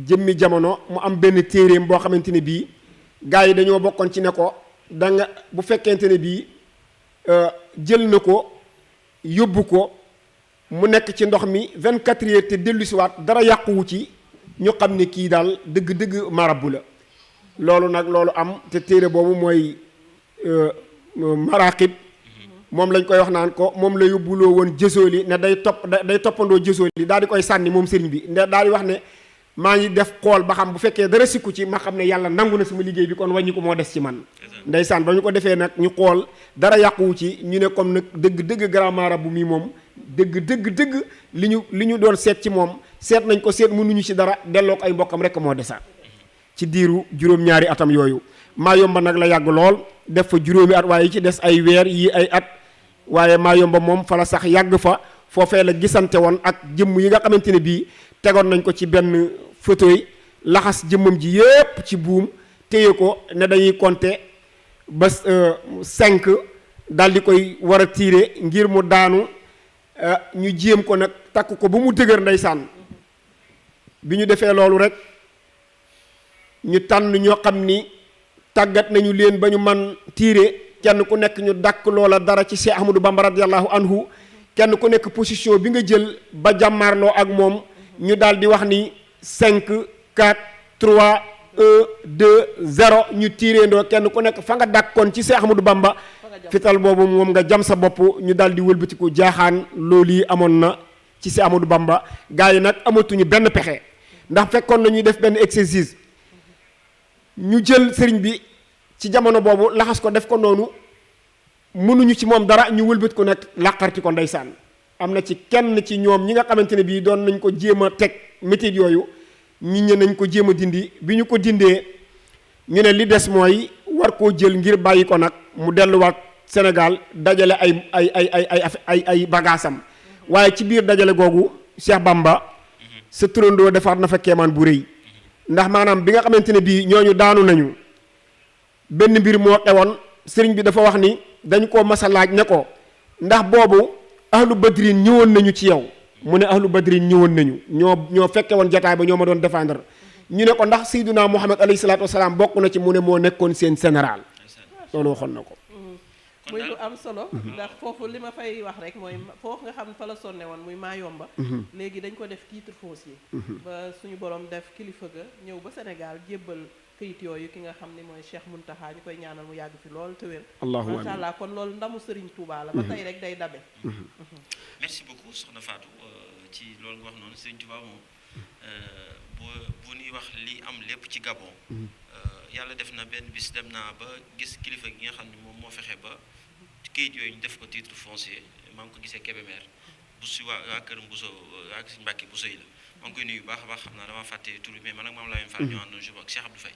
jëmmi jamono mu am benn téeréem boo xamante ne bii gars yi dañoo bokkoon ci ne ko da nga bu fekkente ne bii jël na ko yóbbu ko mu nekk ci ndox mi 24 heures te dellusiwaat dara yàquwu ci ñu xam ne kii daal dëgg-dëgg marabu la loolu am te téere boobu mooy maraqib moom lañ koy wax naan ko moom la yóbbuloo woon jësooli ne day toppandoo jësooli daal di koy sànni moom sëriñ bi nde daal di wax ne maa ngi def xool ba xam bu fekkee dara sikku ci ma xam ne yàlla nangu na sama liggéey bi kon wàññi ko moo des ci man ndeysaan ba ñu ko defee nag ñu xool dara yàquwu ci ñu ne comme nag dëgg grand marabout mi moom dëgg li ñu doon seet ci moom seet nañ ko seet mënuñu ci dara delloo ko ay mbokkam rek moo desaat ci diiru juróom-ñaari atam yooyu Mayomba nag la yàgg lool def fa juróomi at waaye yi ci des ay weer yi ay at waaye Mayomba moom fa la sax yàgg fa foofee la gisante woon ak jëmm yi nga xamante ne bii tegoon nañ ko ci benn fauteuil laxas jëmmam ji yépp ci buum téye ko ne dañuy compter ba 5 daal di koy war a tiire ngir mu daanu ñu jéem ko nag takk ko ba mu dëgër ndeysaan bi ñu defee loolu rek ñu tànn ñoo xam ni tàggat nañu leen ba ñu man tiire kenn ku nekk ñu dàkk loola dara ci Cheikh Ahmadou Bamba radiyallahu anhu kenn ku nekk position bi nga jël ba jàmmaarloo ak moom ñu daal di wax ni 5 4 3 1 2 0 ñu tiireendoo kenn ku nekk fa nga dàkkoon ci Cheikh Ahmadou Bamba fital boobu moom nga jam sa bopp ñu daal di wëlbatiku jaaxaan loolu yi amoon na ci Cheikh Ahmadou Bamba gars yi nag amatuñu benn pexe ndax fekkoon na ñuy def benn exercice ñu jël sëriñ bi ci jamono boobu laxas ko def ko noonu mënuñu ci moom dara ñu wëlbati ko nag làqarti ko ndeysaan am na ci kenn ci ñoom ñi nga xamante ne bii doon nañ ko jéem a teg métit yooyu ñi ñe nañ ko jéem a dindi bi ñu ko dindee ñu ne li des mooy war koo jël ngir bàyyi ko nag mu delluwaat Sénégal dajale ay bagaasam waaye ci biir dajale googu Cheikh Bamba sa turandoo defaat na fa keemaan bu rëy ndax maanaam bi nga xamante ne bii ñooñu daanu nañu benn mbir moo xewoon sëriñ bi dafa wax ni dañ koo mas a laaj ne ko ndax boobu ahlu badrin ñëwoon nañu ci yow mu ne ahlu badrin ñëwoon nañu ñoo fekke woon jataay ba ñoo ma doon défendre ñu ne ko ndax sayyiduna Muhammad alayhi salaatu wasalaam bokk na ci mu ne moo nekkoon seen général loolu waxoon na ko muy lu am solo ndax foofu li ma fay wax rek mooy foofu nga xam ne fa la sonne woon muy Mayomba léegi dañ ko def titre foncier ba suñu borom def kilifa ga ñëw ba Sénégal jébbal këyit yooyu ki nga xam ne mooy Cheikh Mountakha ñu koy ñaanal mu yàgg fi lool te wér macha allah kon loolu ndamu Serigne Touba la ba tey rek day dabe merci beaucoup soxna Fatou ci loolu nga wax noonu Serigne Touba moom bu ñuy wax li am lépp ci Gabon yàlla def na benn bis dem naa ba gis kilifa gi nga xam ne moom moo fexe ba këyit yooyu ñu def ko titre foncier maa ngi ko gisee Kébémer bu si waa kër Bousso ak Sëñ Mbàkke Bousso yi la maa ngi koy nuyu bu baax a baax xam naa dama fàtte tur bi mais man ak Maam Lamine Fall ñoo àndoon jour ak Cheikh Abdou Faye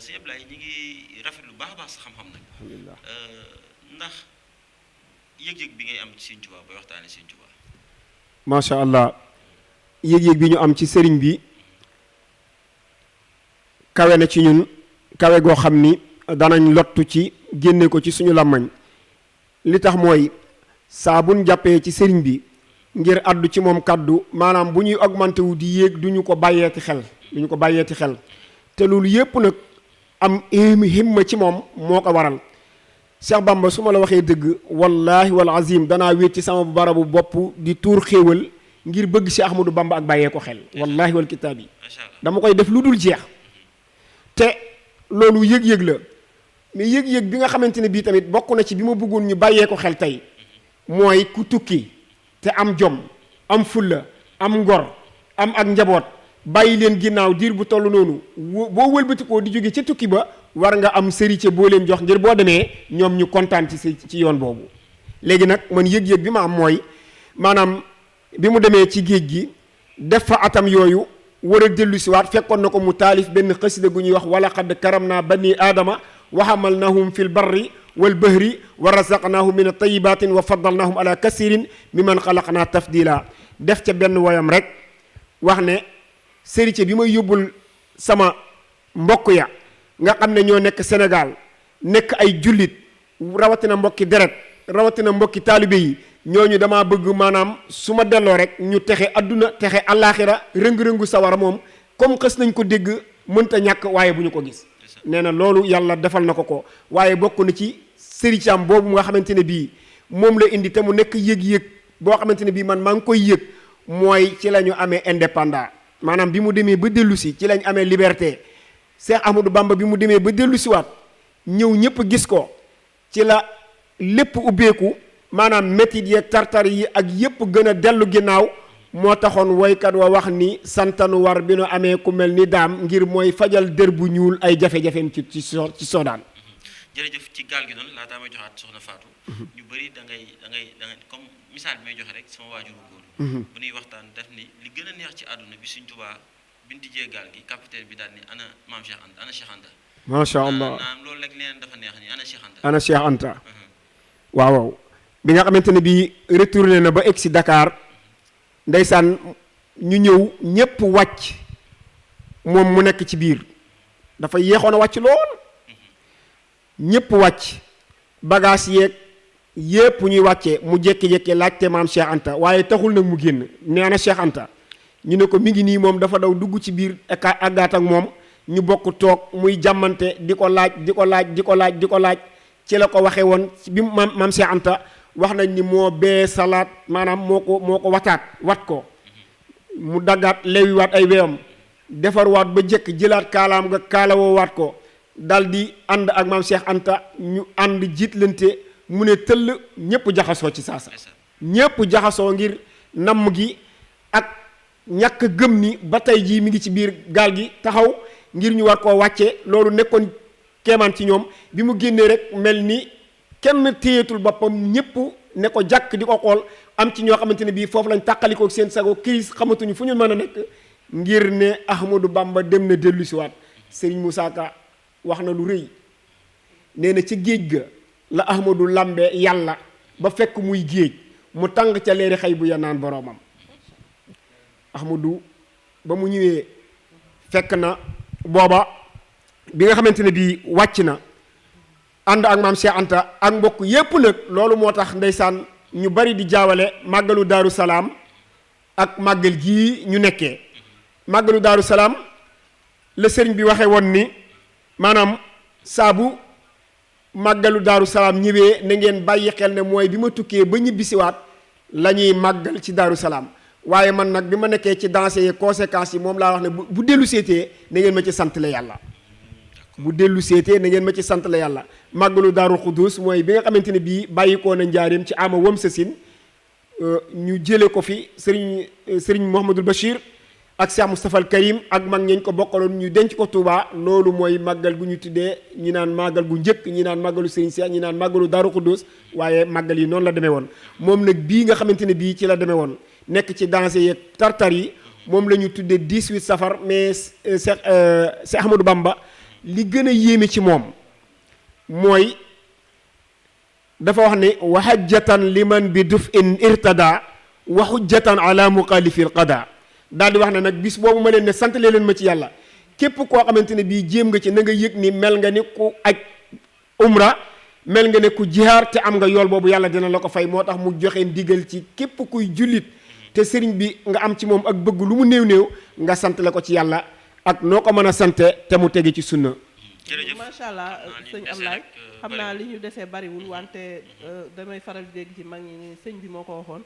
sëñ Ablaye ñi ngi rafetlu baax a baax sa xam-xam nag alhamdulilah ndax yëg-yëg bi ngay am ci Sëñ Tuubaa bay waxtaane Sëñ Tuubaa macha allah yëg-yëg bi ñu am ci sëriñ bi kawe na ci ñun kawe goo xam ni danañ lottu ci génne ko ci suñu làmmañ li tax mooy saa buñ jàppee ci sëriñ bi ngir addu ci moom kàddu maanaam bu ñuy augmenté wu di yéeg duñu ko bàyyeeti xel te loolu yépp nag am himma ci moom moo ko waral Cheikh Bamba su ma la waxee dëgg wallahi wal azim danaa wéet ci sama barabu bopp di tuur xéewal ngir bëgg Cheikh Ahmadou Bamba ak bàyyee ko xel wallahi wal kitaab yi dama koy def lu dul jeex te loolu yëg-yëg la mais yëg-yëg bi nga xamante ne bii tamit bokk na ci bi ma bëggoon ñu bàyyee ko xel tey mooy ku tukki te am jom am fulla am ngor am ak njaboot bàyyi leen ginnaaw diir bu toll noonu boo wëlbatikoo di jóge ca tukki ba war nga am sërite boo leen jox ngir boo demee ñoom ñu kontaan ci yoon boobu léegi nag man yëg-yëg bi ma am mooy maanaam bi mu demee ci géej gi def fa atam yooyu war a dellu siwaat fekkoon na ko mu taalif benn xasida gu ñuy wax wala xadd karam naa bani aadama wa hamalnahum fi l barri wal bahri wa razaqnahum min at-tayyibatin wa faddalnahum ala kasirin mimman xalaqna tafdila def ca benn woyam rek wax ne sërite bi may yóbbul sama mbokk ya nga xam ne ñoo nekk Sénégal nekk ay jullit rawatina mbokki deret rawatina mbokki taalibe yi ñooñu damaa bëgg maanaam su ma delloo rek ñu texe adduna texe allaaxira rëng-rëngu sawara moom comme xës nañ ko dégg mënta ñàkk waaye bu ñu ko gis nee na loolu yàlla defal na ko waaye bokk na ci sëricaam boobu nga xamante ne bii moom la indi te mu nekk yëg-yëg boo xamante ne bii man maa ngi koy yëg mooy ci la ñu amee indépendant maanaam bi mu demee ba dellu si ci lañ amee liberté Cheikh Ahmadou Bamba bi mu demee ba dellu siwaat ñëw ñëpp gis ko ci la lépp ubbeeku maanaam métit yeeg tartar yi ak yépp gën a dellu ginnaaw moo taxoon woykat wa wax ni santanu war bi nu amee ku mel ni daam ngir mooy fajal dër bu ñuul ay jafe-jafeem ci Sodaan. jërëjëf ci gaal gi noonu laataa may joxaat soxna Fatou. ñu bëri da ngay comme misaal bi may joxe rek sama waajuru góor. bu ñuy waxtaan def ni li gën a neex ci àdduna bi Sëñ Tuubaa bi ñu tijjee gaal gi capitaine bi daal ni ana maam Cheikh Anta ana Cheikh Anta. macha allah loolu rek leneen dafa neex ni ana Cheikh Anta. ana Cheikh Anta. waaw bi nga xamante ne bii retourné na ba egg si Dakar ndeysaan ñu ñëw ñépp wàcc moom mu nekk ci biir dafa yéexoon a wàcc lool ñépp wàcc bagage yeeg yépp ñuy wàccee mu jékki-jékki laajte maam Cheikh Anta waaye taxul nag mu génn nee na Cheikh Anta ñu ne ko mi ngi nii moom dafa daw dugg ci biir àggaat ak moom ñu bokk toog muy jàmmante di ko laaj ci la ko waxee woon bi maam Cheikh Anta wax nañ ni moo bee salaat maanaam moo ko wat ko mu daggaat lewiwaat ay weyam defarwaat ba jëkk jëlaat kaalaam nga kaalawoowaat ko dal di ànd ak maam Cheikh Anta ñu ànd jiitlante mu ne tëll ñépp jaxasoo ci saasa ñépp jaxasoo ngir namm gi ak ñàkk gëm ni ba tey jii mi ngi ci biir gaal gi taxaw ngir ñu war koo wàcce loolu nekkoon kéemaan ci ñoom bi mu génnee rek mel ni kenn téyetul boppam ñépp ne ko jàkk di ko xool am ci ñoo xamante ne bii foofu lañ tàqalikoo seen sago kiris xamatuñu fu ñu mën a nekk ngir ne Ahmadou Bamba dem na dellu siwaat Serigne Moussa Ka wax na lu rëy nee na ci géej ga la Ahmadou lambe yàlla ba fekk muy géej mu tàng ca leeri xëy bu ya naan boroomam Ahmadou ba mu ñëwee fekk na booba bi nga xamante ne bii wàcc na ànd ak maam Cheikh Anta ak mbokk yépp nag loolu moo tax ndeysaan ñu bari di jaawale màggalu Daaru Salaam ak màggal gii ñu nekkee màggalu Daaru Salaam la sëriñ bi waxee woon ni maanaam saabu màggalu Daaru Salaam ñëwee na ngeen bàyyi xel ne mooy bi ma tukkee ba ñibbisiwaat la ñuy màggal ci Daaru Salaam waaye man nag bi ma nekkee ci danse yi conséquences yi moom laa wax ne bu dellu seetee na ngeen ma ci sant la yàlla bu dellu seetee na ngeen ma ci sant la yàlla màggalu Daaru Xuddus mooy bi nga xamante ne bii bàyyikoo na njaareem ci ama wam sa sin ñu jële ko fi sëriñ Mouhamadul Bachir ak Cheikh Moustapha al Karim ak mag ñeñ ko bokkaloon ñu denc ko Touba loolu mooy màggal gu ñu tuddee ñi naan màggal gu njëkk ñi naan màggalu Serigne Cheikh ñi naan màggalu Daaru Xuddus waaye màggal yi noonu la demee woon moom nag bii nga xamante ne bii ci la demee woon nekk ci danger yeeg tartar yi moom la ñu tuddee 18 safar mais Cheikh Ahmadou Bamba li gën a yéeme ci moom mooy dafa wax ne wa hajjatan liman bi duf in irtada wa hujjatan ala muxaalifil qada daal di wax ne nag bis boobu ma leen ne sant leen ma ci yàlla képp koo xamante ne bii jéem nga ci na nga yëg ni mel nga ni ku aj umra mel nga ne ku jihaar te am nga yool boobu yàlla dina la ko fay moo tax mu joxe ndigal ci képp kuy jullit te sëriñ bi nga am ci moom ak bëgg lu mu néew nga sant la ko ci yàlla ak noo ko mën a sante te mu tege ci sunna. jërëjëf macha allah sëñ Ablaye xam naa li ñu desee bariwul wante damay faral di dégg ci mag ñi ni sëñ bi moo ko waxoon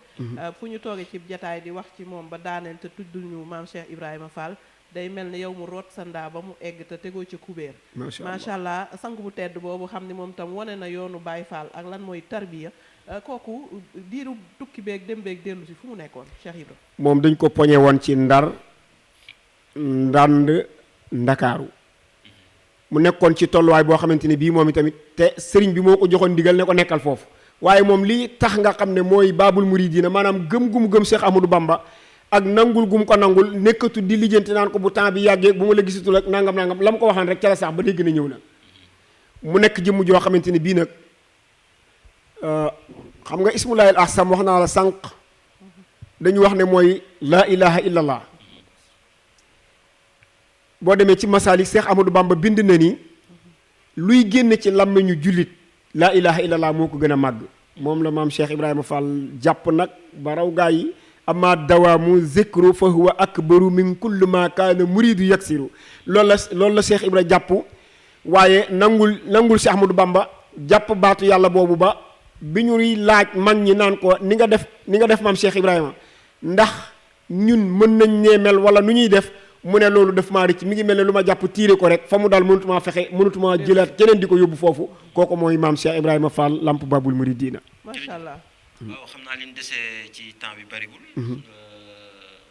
fu ñu toogee ci jataay di wax ci moom ba daaneel te tudduñu maam Cheikh Ibrahima Fall day mel ne yow mu root sa ndaa ba mu egg te tegoo ci kubéer macha allah sang bu tedd boobu xam ni moom tam wane na yoonu Baye Fall ak lan mooy tarbiya kooku diiru tukki beeg dem beeg dellu si fu mu nekkoon Cheikh Ibrahima moom dañ ko poñe woon ci Ndar Ndand Ndakaaru mu nekkoon ci tolluwaay boo xamante ne bii moom itamit te sëriñ bi moo ko joxoon ndigal ne ko nekkal foofu waaye moom li tax nga xam ne mooy baabul muridiina maanaam gëm gu mu gëm Cheikh Ahmadou Bamba ak nangul gu mu ko nangul nekkatu di lijjanti naan ko bu temps bi yàggee bu ma la gisatul ak nangam la mu ko waxaan rek ca la sax ba dégg na ñëw na mu nekk jëmm joo xamante ne bii nag xam nga ismullaahil ahsam wax naa la sànq dañu wax ne mooy laa ilaha illallah boo demee ci masaalik Cheikh Ahmadou Bamba bind na ni luy génn ci làmmiñu jullit laa ilaha illallah moo ko gën a màgg moom la maam Cheikh Ibrahima Fall jàpp nag ba raw gaa yi ama dawaamu zikru fa huwa akbaru min kulli ma kaana muridu yaksiru loolu la Cheikh Ibrahima jàpp waaye nangul Cheikh Ahmadou Bamba jàpp baatu yàlla boobu ba bi ñuy laaj mag ñi naan ko ni nga def maam Cheikh Ibrahima ndax ñun mën nañ nee mel wala nu ñuy def mu ne loolu daf maa rëcc mi ngi mel ne lu ma jàpp tiire ko rek fa mu daal mënutuma jëlaat keneen di ko yóbbu foofu kooku mooy maam Cheikh Ibrahima Fall lamp babul muridina macha allah. waaw xam naa li ñu desee ci temps bi bariwul.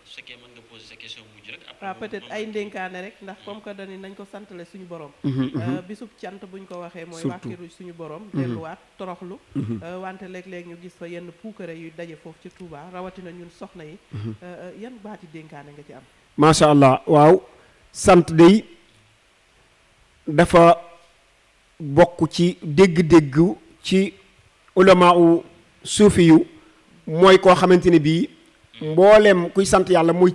su fekkee mën nga poser sa question mujj rek. waaw peut-être ay ndénkaane rek ndax comme que dañu nañ ko santale suñu borom. bisub cant buñ ko waxee mooy wàkkiru suñu borom. delluwaat toroxlu. wante léeg-léeg ñu gis fa yenn puukare yu daje foofu ci Touba rawatina ñun soxna yi. yan baati dénkaane nga ci am. macha allah waaw sant day dafa bokk ci dégg-dégg ci ulama u suufi yu mooy koo xamante ne bii mboolem kuy sant yàlla mooy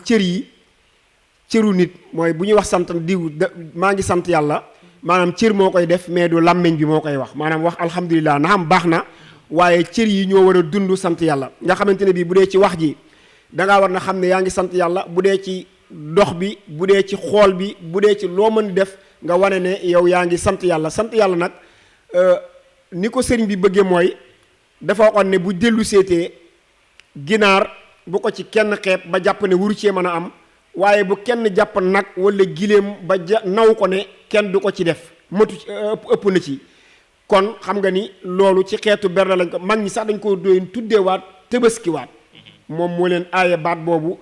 cëru nit mooy bu ñuy wax sant diw maa ngi sant yàlla maanaam cër moo koy def mais du làmmiñ bi moo koy wax maanaam wax alhamdulilah na xam baax na waaye cër yi ñoo war a dund sant yàlla nga xamante ne bii bu dee ci wax ji dangaa war na xam ne yaa ngi sant yàlla bu dee ci dox bi bu dee ci xool bi bu dee ci loo mën def nga wane ne yow yaa ngi sant yàlla nag ni ko sëriñ bi bëggee mooy dafa waxoon ne bu dellu seetee ginaar bu ko ci kenn xeeb ba jàpp ne wuru cee mën a am waaye bu kenn jàpp nag wala giléem ba naw ko ne kenn du ko ci def matu ëpp na ci kon xam nga ni loolu ci xeetu berne lañ ko mag ñi sax dañ ko doon tuddeewaat tëbaskiwaat moom moo leen aaye baat boobu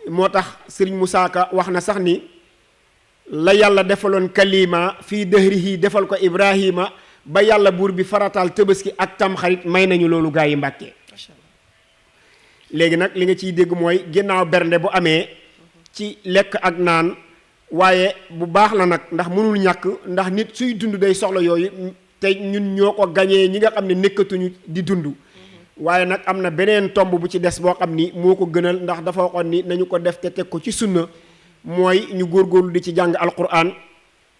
moo tax sëriñ Moussa Ka wax na sax ni la yàlla defaloon kalima fii dëhrihi defal ko Ibrahima ba yàlla buur bi farataal tëbaski ak tamxarit may nañu loolu gaa yi Mbàkke léegi nag li nga ciy dégg mooy ginnaaw bernde bu amee ci lekk ak naan waaye bu baax la nag ndax mënul ñàkk ndax nit suy dund day soxla yooyu te ñun ñoo ko gañee ñi nga xam ne nekkatuñu di dund waaye nag am na beneen tomb bu ci des boo xam ni moo ko gënal ndax dafa waxoon ni nañu ko def te teg ko ci sunna mooy ñu góorgóorlu di ci jàng alquran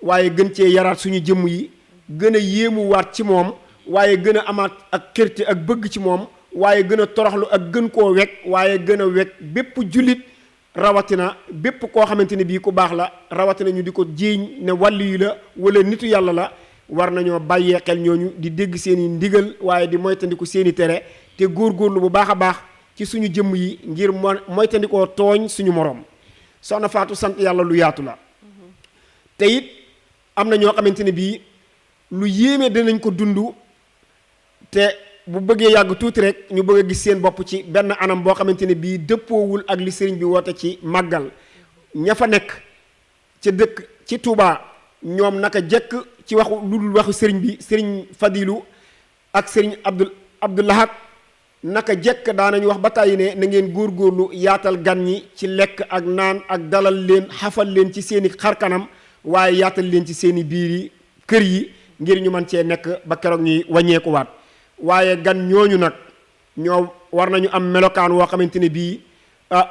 waaye gën cee yaraat suñu jëmm yi gën a yéemuwaat ci moom waaye gën a amaat ak kërte ak bëgg ci moom waaye gën a toroxlu ak gën koo wekk waaye gën a wekk bépp jullit rawatina bépp koo xamante ne bii ku baax la rawatina ñu di ko jiiñ ne wàllu yi la wala nitu yàlla la war nañoo bàyyee xel ñooñu di dégg seeni ndigal waaye di moytandiku seeni tere te góorgóorlu bu baax a baax ci suñu jëmm yi ngir moytandikoo tooñ suñu moroom soxna Faatu sant yàlla lu yaatu la te it am na ñoo xamante ne bii lu yéeme dinañ ko dund te bu bëggee yàgg tuuti rek ñu bëgg a gis seen bopp ci benn anam boo xamante ne bii dëppoowul ak li sëriñ bi woote ci màggal ña fa nekk ca dëkk ci Touba ñoom naka jekk ci waxu lu dul waxu sëriñ bi sëriñ Fadilu ak sëriñ Abdou Lahad naka jekk daanañu wax ba tàyyi ne na ngeen góorgóorlu yaatal gan ñi ci lekk ak naan ak dalal leen xafal leen ci seeni xarkanam waaye yaatal leen ci seeni biir yi kër yi ngir ñu mën cee nekk ba keroog ñuy wàññeekuwaat waaye gan ñooñu nag ñoo war nañu am melokaan woo xamante ne bii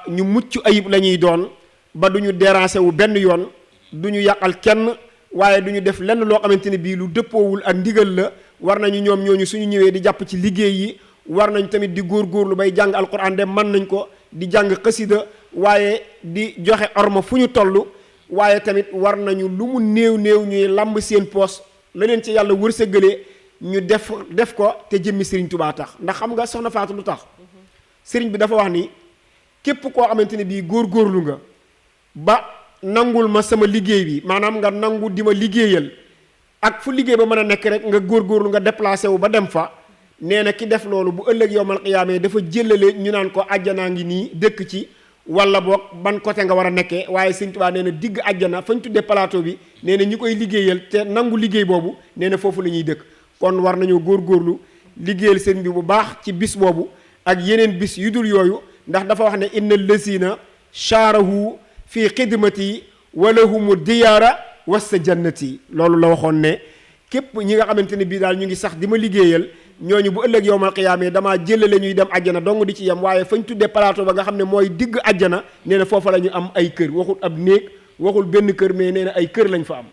ñu mucc ayib la ñuy doon ba du ñu déranger wu benn yoon du ñu yàqal kenn waaye du ñu def lenn loo xamante ne bii lu dëppoowul ak ndigal la war nañu ñoom ñooñu suñu ñëwee di jàpp ci liggéey yi war nañ tamit di góorgóorlu bay jàng alquran de mën nañ ko di jàng xasida waaye di joxe orma fu ñu toll waaye tamit war nañu lu mu néew néew ñuy làmb seen poos la leen ci yàlla wërsëgalee ñu def ko te jëmmi sëriñ Tubaa tax ndax xam nga soxna Faatu lu tax sëriñ bi dafa wax ni képp koo xamante ne bii góorgóorlu nga ba nangul ma sama liggéey bi maanaam nga nangu di ma liggéeyal ak fu liggéey ba mën a nekk rek nga góorgóorlu nga déplacé wu ba dem fa nee na ki def loolu bu ëllëg yowmal qiyaamee dafa jëlale ñu naan ko àjjanaa ngi nii dëkk ci wala boog ban côté nga war a nekkee waaye Sëriñ Tuubaa nee na digg àjjana fañ tuddee plateau bi nee na ñi koy liggéeyal te nangu liggéey boobu nee na foofu la ñuy dëkk kon war nañoo góorgóorlu liggéeyal sëriñ bi bu baax ci bis boobu ak yeneen bis yu dul yooyu ndax dafa wax ne inna lazina shaarahu fii xidmati walahumu diyaara wasta jannati loolu la waxoon ne képp ñi nga xamante ne bii daal ñu ngi sax di ma liggéeyal ñooñu bu ëllëg yowmal qiyaamee damaa jëlale ñuy dem àjjana dong di ci yem waaye fañ tuddee plateau ba nga xam ne mooy digg àjjana nee na foofa la ñu am ay kër waxul ab néeg waxul benn kër mais nee na ay kër lañ fa am.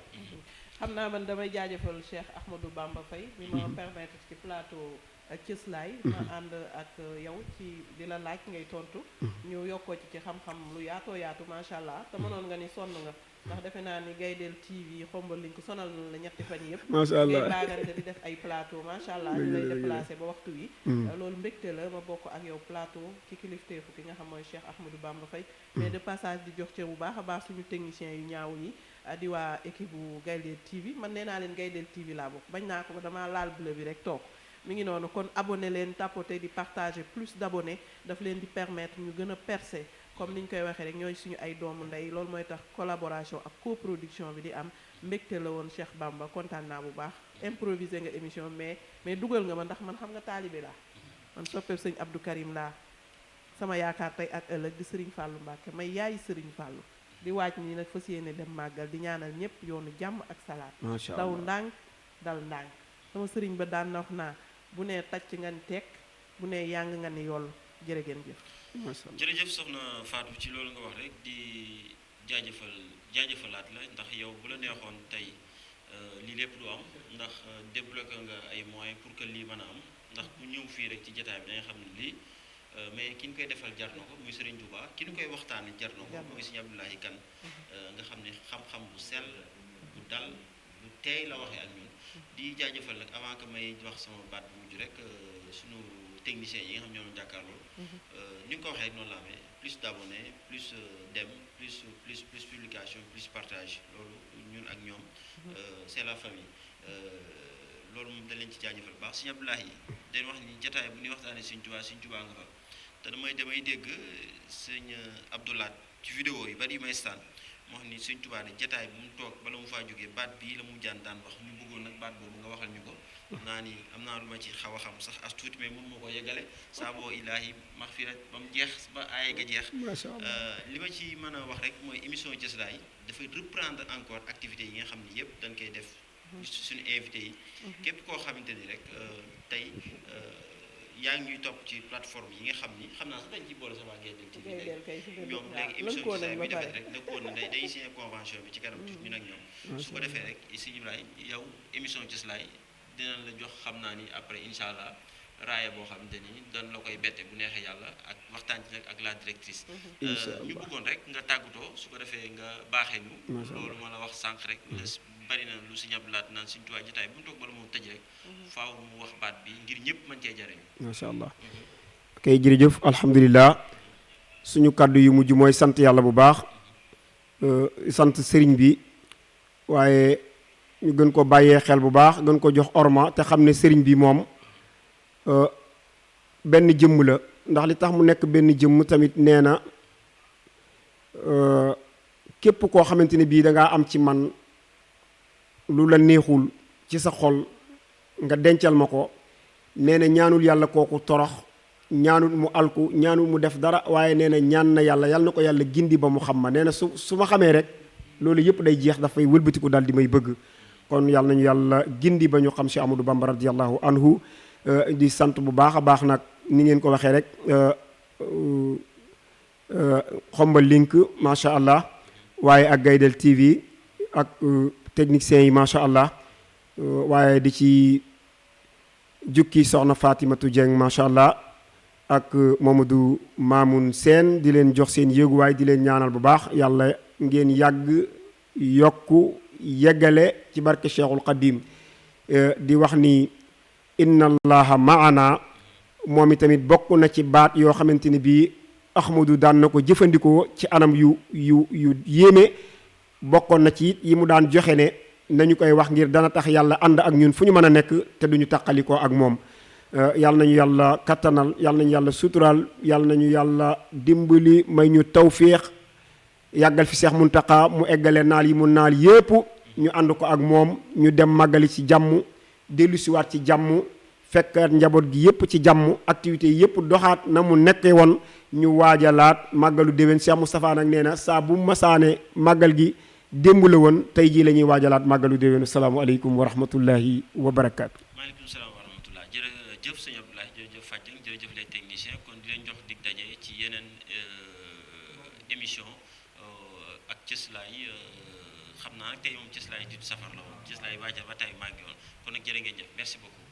xam naa man damay jaajëfal Cheikh Ahmadou Bamba Faye mi ma permettre ci plateau Cëslaay ma ànd ak yow ci di la laaj ngay tontu ñu yokkoo ci xam-xam lu yaatoo yaatu macha allah te mënoon nga ni sonn nga ndax defe naa ni Gaydel TV xombal liñ ko sonal na la ñetti fan yëpp macha allah ngay baagante di def ay plateau macha allah ñu lay déplacé ba waxtu wi loolu mbégte la ma bokk ak yow plateau ci kilifteefu ki nga xam mooy Cheikh Ahmadou Bamba Faye mais de passage di jox cër bu baax a baax suñu technicien yu ñaaw yi di waa équipe bu Gaydel TV man nee naa leen Gaydel TV laa bokk bañ naa ko ba damaa laal bleu bi rek toog mi ngi noonu kon abonné leen tapoter di partager plus d'abonnés daf leen di permettre ñu gën a percer comme ni ñu koy waxee rek ñooy suñu ay doomu ndey loolu mooy tax collaboration ak coproduction bi di am mbégte la woon Cheikh Bamba kontaan naa bu baax improviser nga émission mais dugal nga ma ndax man xam nga taalibe laa man soppeeku sëñ Abdou Karim laa sama yaakaar tey ak ëllëg di Serigne Fallou Mbacke may yaayi Serigne Fallou di waaj nii nag fas yéene dem màggal di ñaanal ñëpp yoonu jàmm ak salaat daw ndànk dal ndànk sama sëriñ ba daan na wax naa bu nee tàcc nga ni tekk bu nee yàng nga ni yoll jërë ngeen jëf. jërëjëf soxna Fatou ci loolu nga wax rek di jaajëfalaat la ndax yow bu la neexoon tey lii lépp du am ndax débloqué nga ay moyens pour que lii mën a am ndax bu ñëw fii rek ci jotaay bi da nga xam ne lii mais ki ñu koy defal jar na ko muy Serigne Touba ki ñu koy waxtaane jar na ko muy Serigne Abdoulaye Kane nga xam ne xam-xam bu sell bu dal bu teey la waxee ak ñun di jaajëfal nag avant que may wax sama baat bu mujj rek sunu techniciens yi nga xam ñoo doon jàkkaarloo ni nga ko waxee noonu la amee plus d'abonnés plus dem plus publication plus partage loolu ñun ak ñoom c'est la famille loolu moom dañ leen ci jaajëfal baax Serigne Abdoulaye dañ wax ni jotaay bu ñuy waxtaanee Serigne Touba nga fa te damay dégg Serigne Abdoulaye ci vidéo yi bari yi may staan moo xam ni Serigne Touba ne jotaay bu mu toog bala mu faa jógee baat bii la mu daan wax ñu bëggoon nag baat boobu nga waxal ñu ko naa ni am naa lu ma ci xaw a xam sax as tuuti mais mën moo ko yeggale saaboo ilaahi maxfirat ba mu jeex ba aaye ga jeex li ma ci mën a wax rek mooy émission Cëslaay dafay reprendre encore activités yi nga xam ni yëpp dañ koy def suñu invité yi képp koo xamante ni rek tey yaa ngi ñuy topp ci plateforme yi nga xam ni xam naa sax dañ ci boole sa waa Gaydel TV ñoom léegi émission Cëslaay bi defet rek nekkoon na day signé convention bi ci kanam tuuti ñun ak ñoom su ko defee rek si Ibrahima yow émission Cëslaay dinañ la jox xam naa ni après incha allah raaya boo xamante ni dañ la koy bette bu neexee yàlla ak waxtaan ci nag ak la directrice ñu bëggoon rek nga tàggatoo su ko defee nga baaxee ñu loolu ma la wax sànq rek bari na lu si ñab laat naan Serigne Touba jotaay bu ñu toog bala moom tëj rek faaw mu wax baat bi ngir ñëpp mën cee jariñ macha allah kay jërëjëf alhamdulilah suñu kàddu yu mujj mooy sant yàlla bu baax sant sëriñ bi waaye ñu gën ko bàyyee xel bu baax gën ko jox orma te xam ne sëriñ bi moom benn jëmm la ndax li tax mu nekk benn jëmm tamit nee na képp koo xamante ne bii da ngaa am ci man lu la neexul ci sa xol nga dencal ma ko nee na ñaanul yàlla kooku torox ñaanul mu alku ñaanul mu def dara waaye nee na ñaan na yàlla na ko yàlla gindi ba mu xam ma nee na su ma xamee rek loolu yëpp day jeex dafay wëlbatiku daal di may bëgg kon yàlla nañu yàlla gindi ba ñu xam Cheikh Ahmadou Bamba radiyallahu anhu di sant bu baax a baax nag ni ngeen ko waxee rek Xombal link macha allah waaye ak Gaydel TV ak techniciens yi macha allah waaye di ci jukki soxna Fatimatu Dieng macha allah ak Mamadou Mamoun Sène di leen jox seen yéeguwaay di leen ñaanal bu baax yàlla ngeen yàgg yokku yeggale ci barke Cheikhul Qadim di wax ni inna allaha maana moom i tamit bokk na ci baat yoo xamante ni bii Ahmadou daan na ko jëfandikoo ci anam yu yéeme bokkoon na ci it yi mu daan joxe ne nañu koy wax ngir dana tax yàlla ànd ak ñun fu ñu mën a nekk te duñu taqalikoo ak moom yàlla nañu yàlla kattanal yàlla nañu yàlla suturaal yàlla nañu yàlla dimbali may ñu tawféex yàggal fi Seex Muntaxa mu eggale naal yi mu naal yépp ñu ànd ko ak moom ñu dem màggali ci jàmm dellu siwaat ci jàmm fekkaat njaboot gi yépp ci jàmm activités yépp doxaat na mu nekkee woon ñu waajalaat màggalu déwén Cheikh Moustapha nag nee na saa bu masaane màggal gi démb la woon tey jii la ñuy waajalaat màggalu déwén asalaamaaleykum wa rahmatullahi wa barakaatu. maaleykum salaam wa rahmatullah jërëjëf sëñ Abdoulaye jërëjëf Fadil jërëjëf les techniciens kon di leen jox dig daje ci yeneen émission ak cëslaay xam naa tey moom cëslaay di safar la woon cëslaay waajal ba tey màggi woon kon nag jërë ngeen jëf merci beaucoup.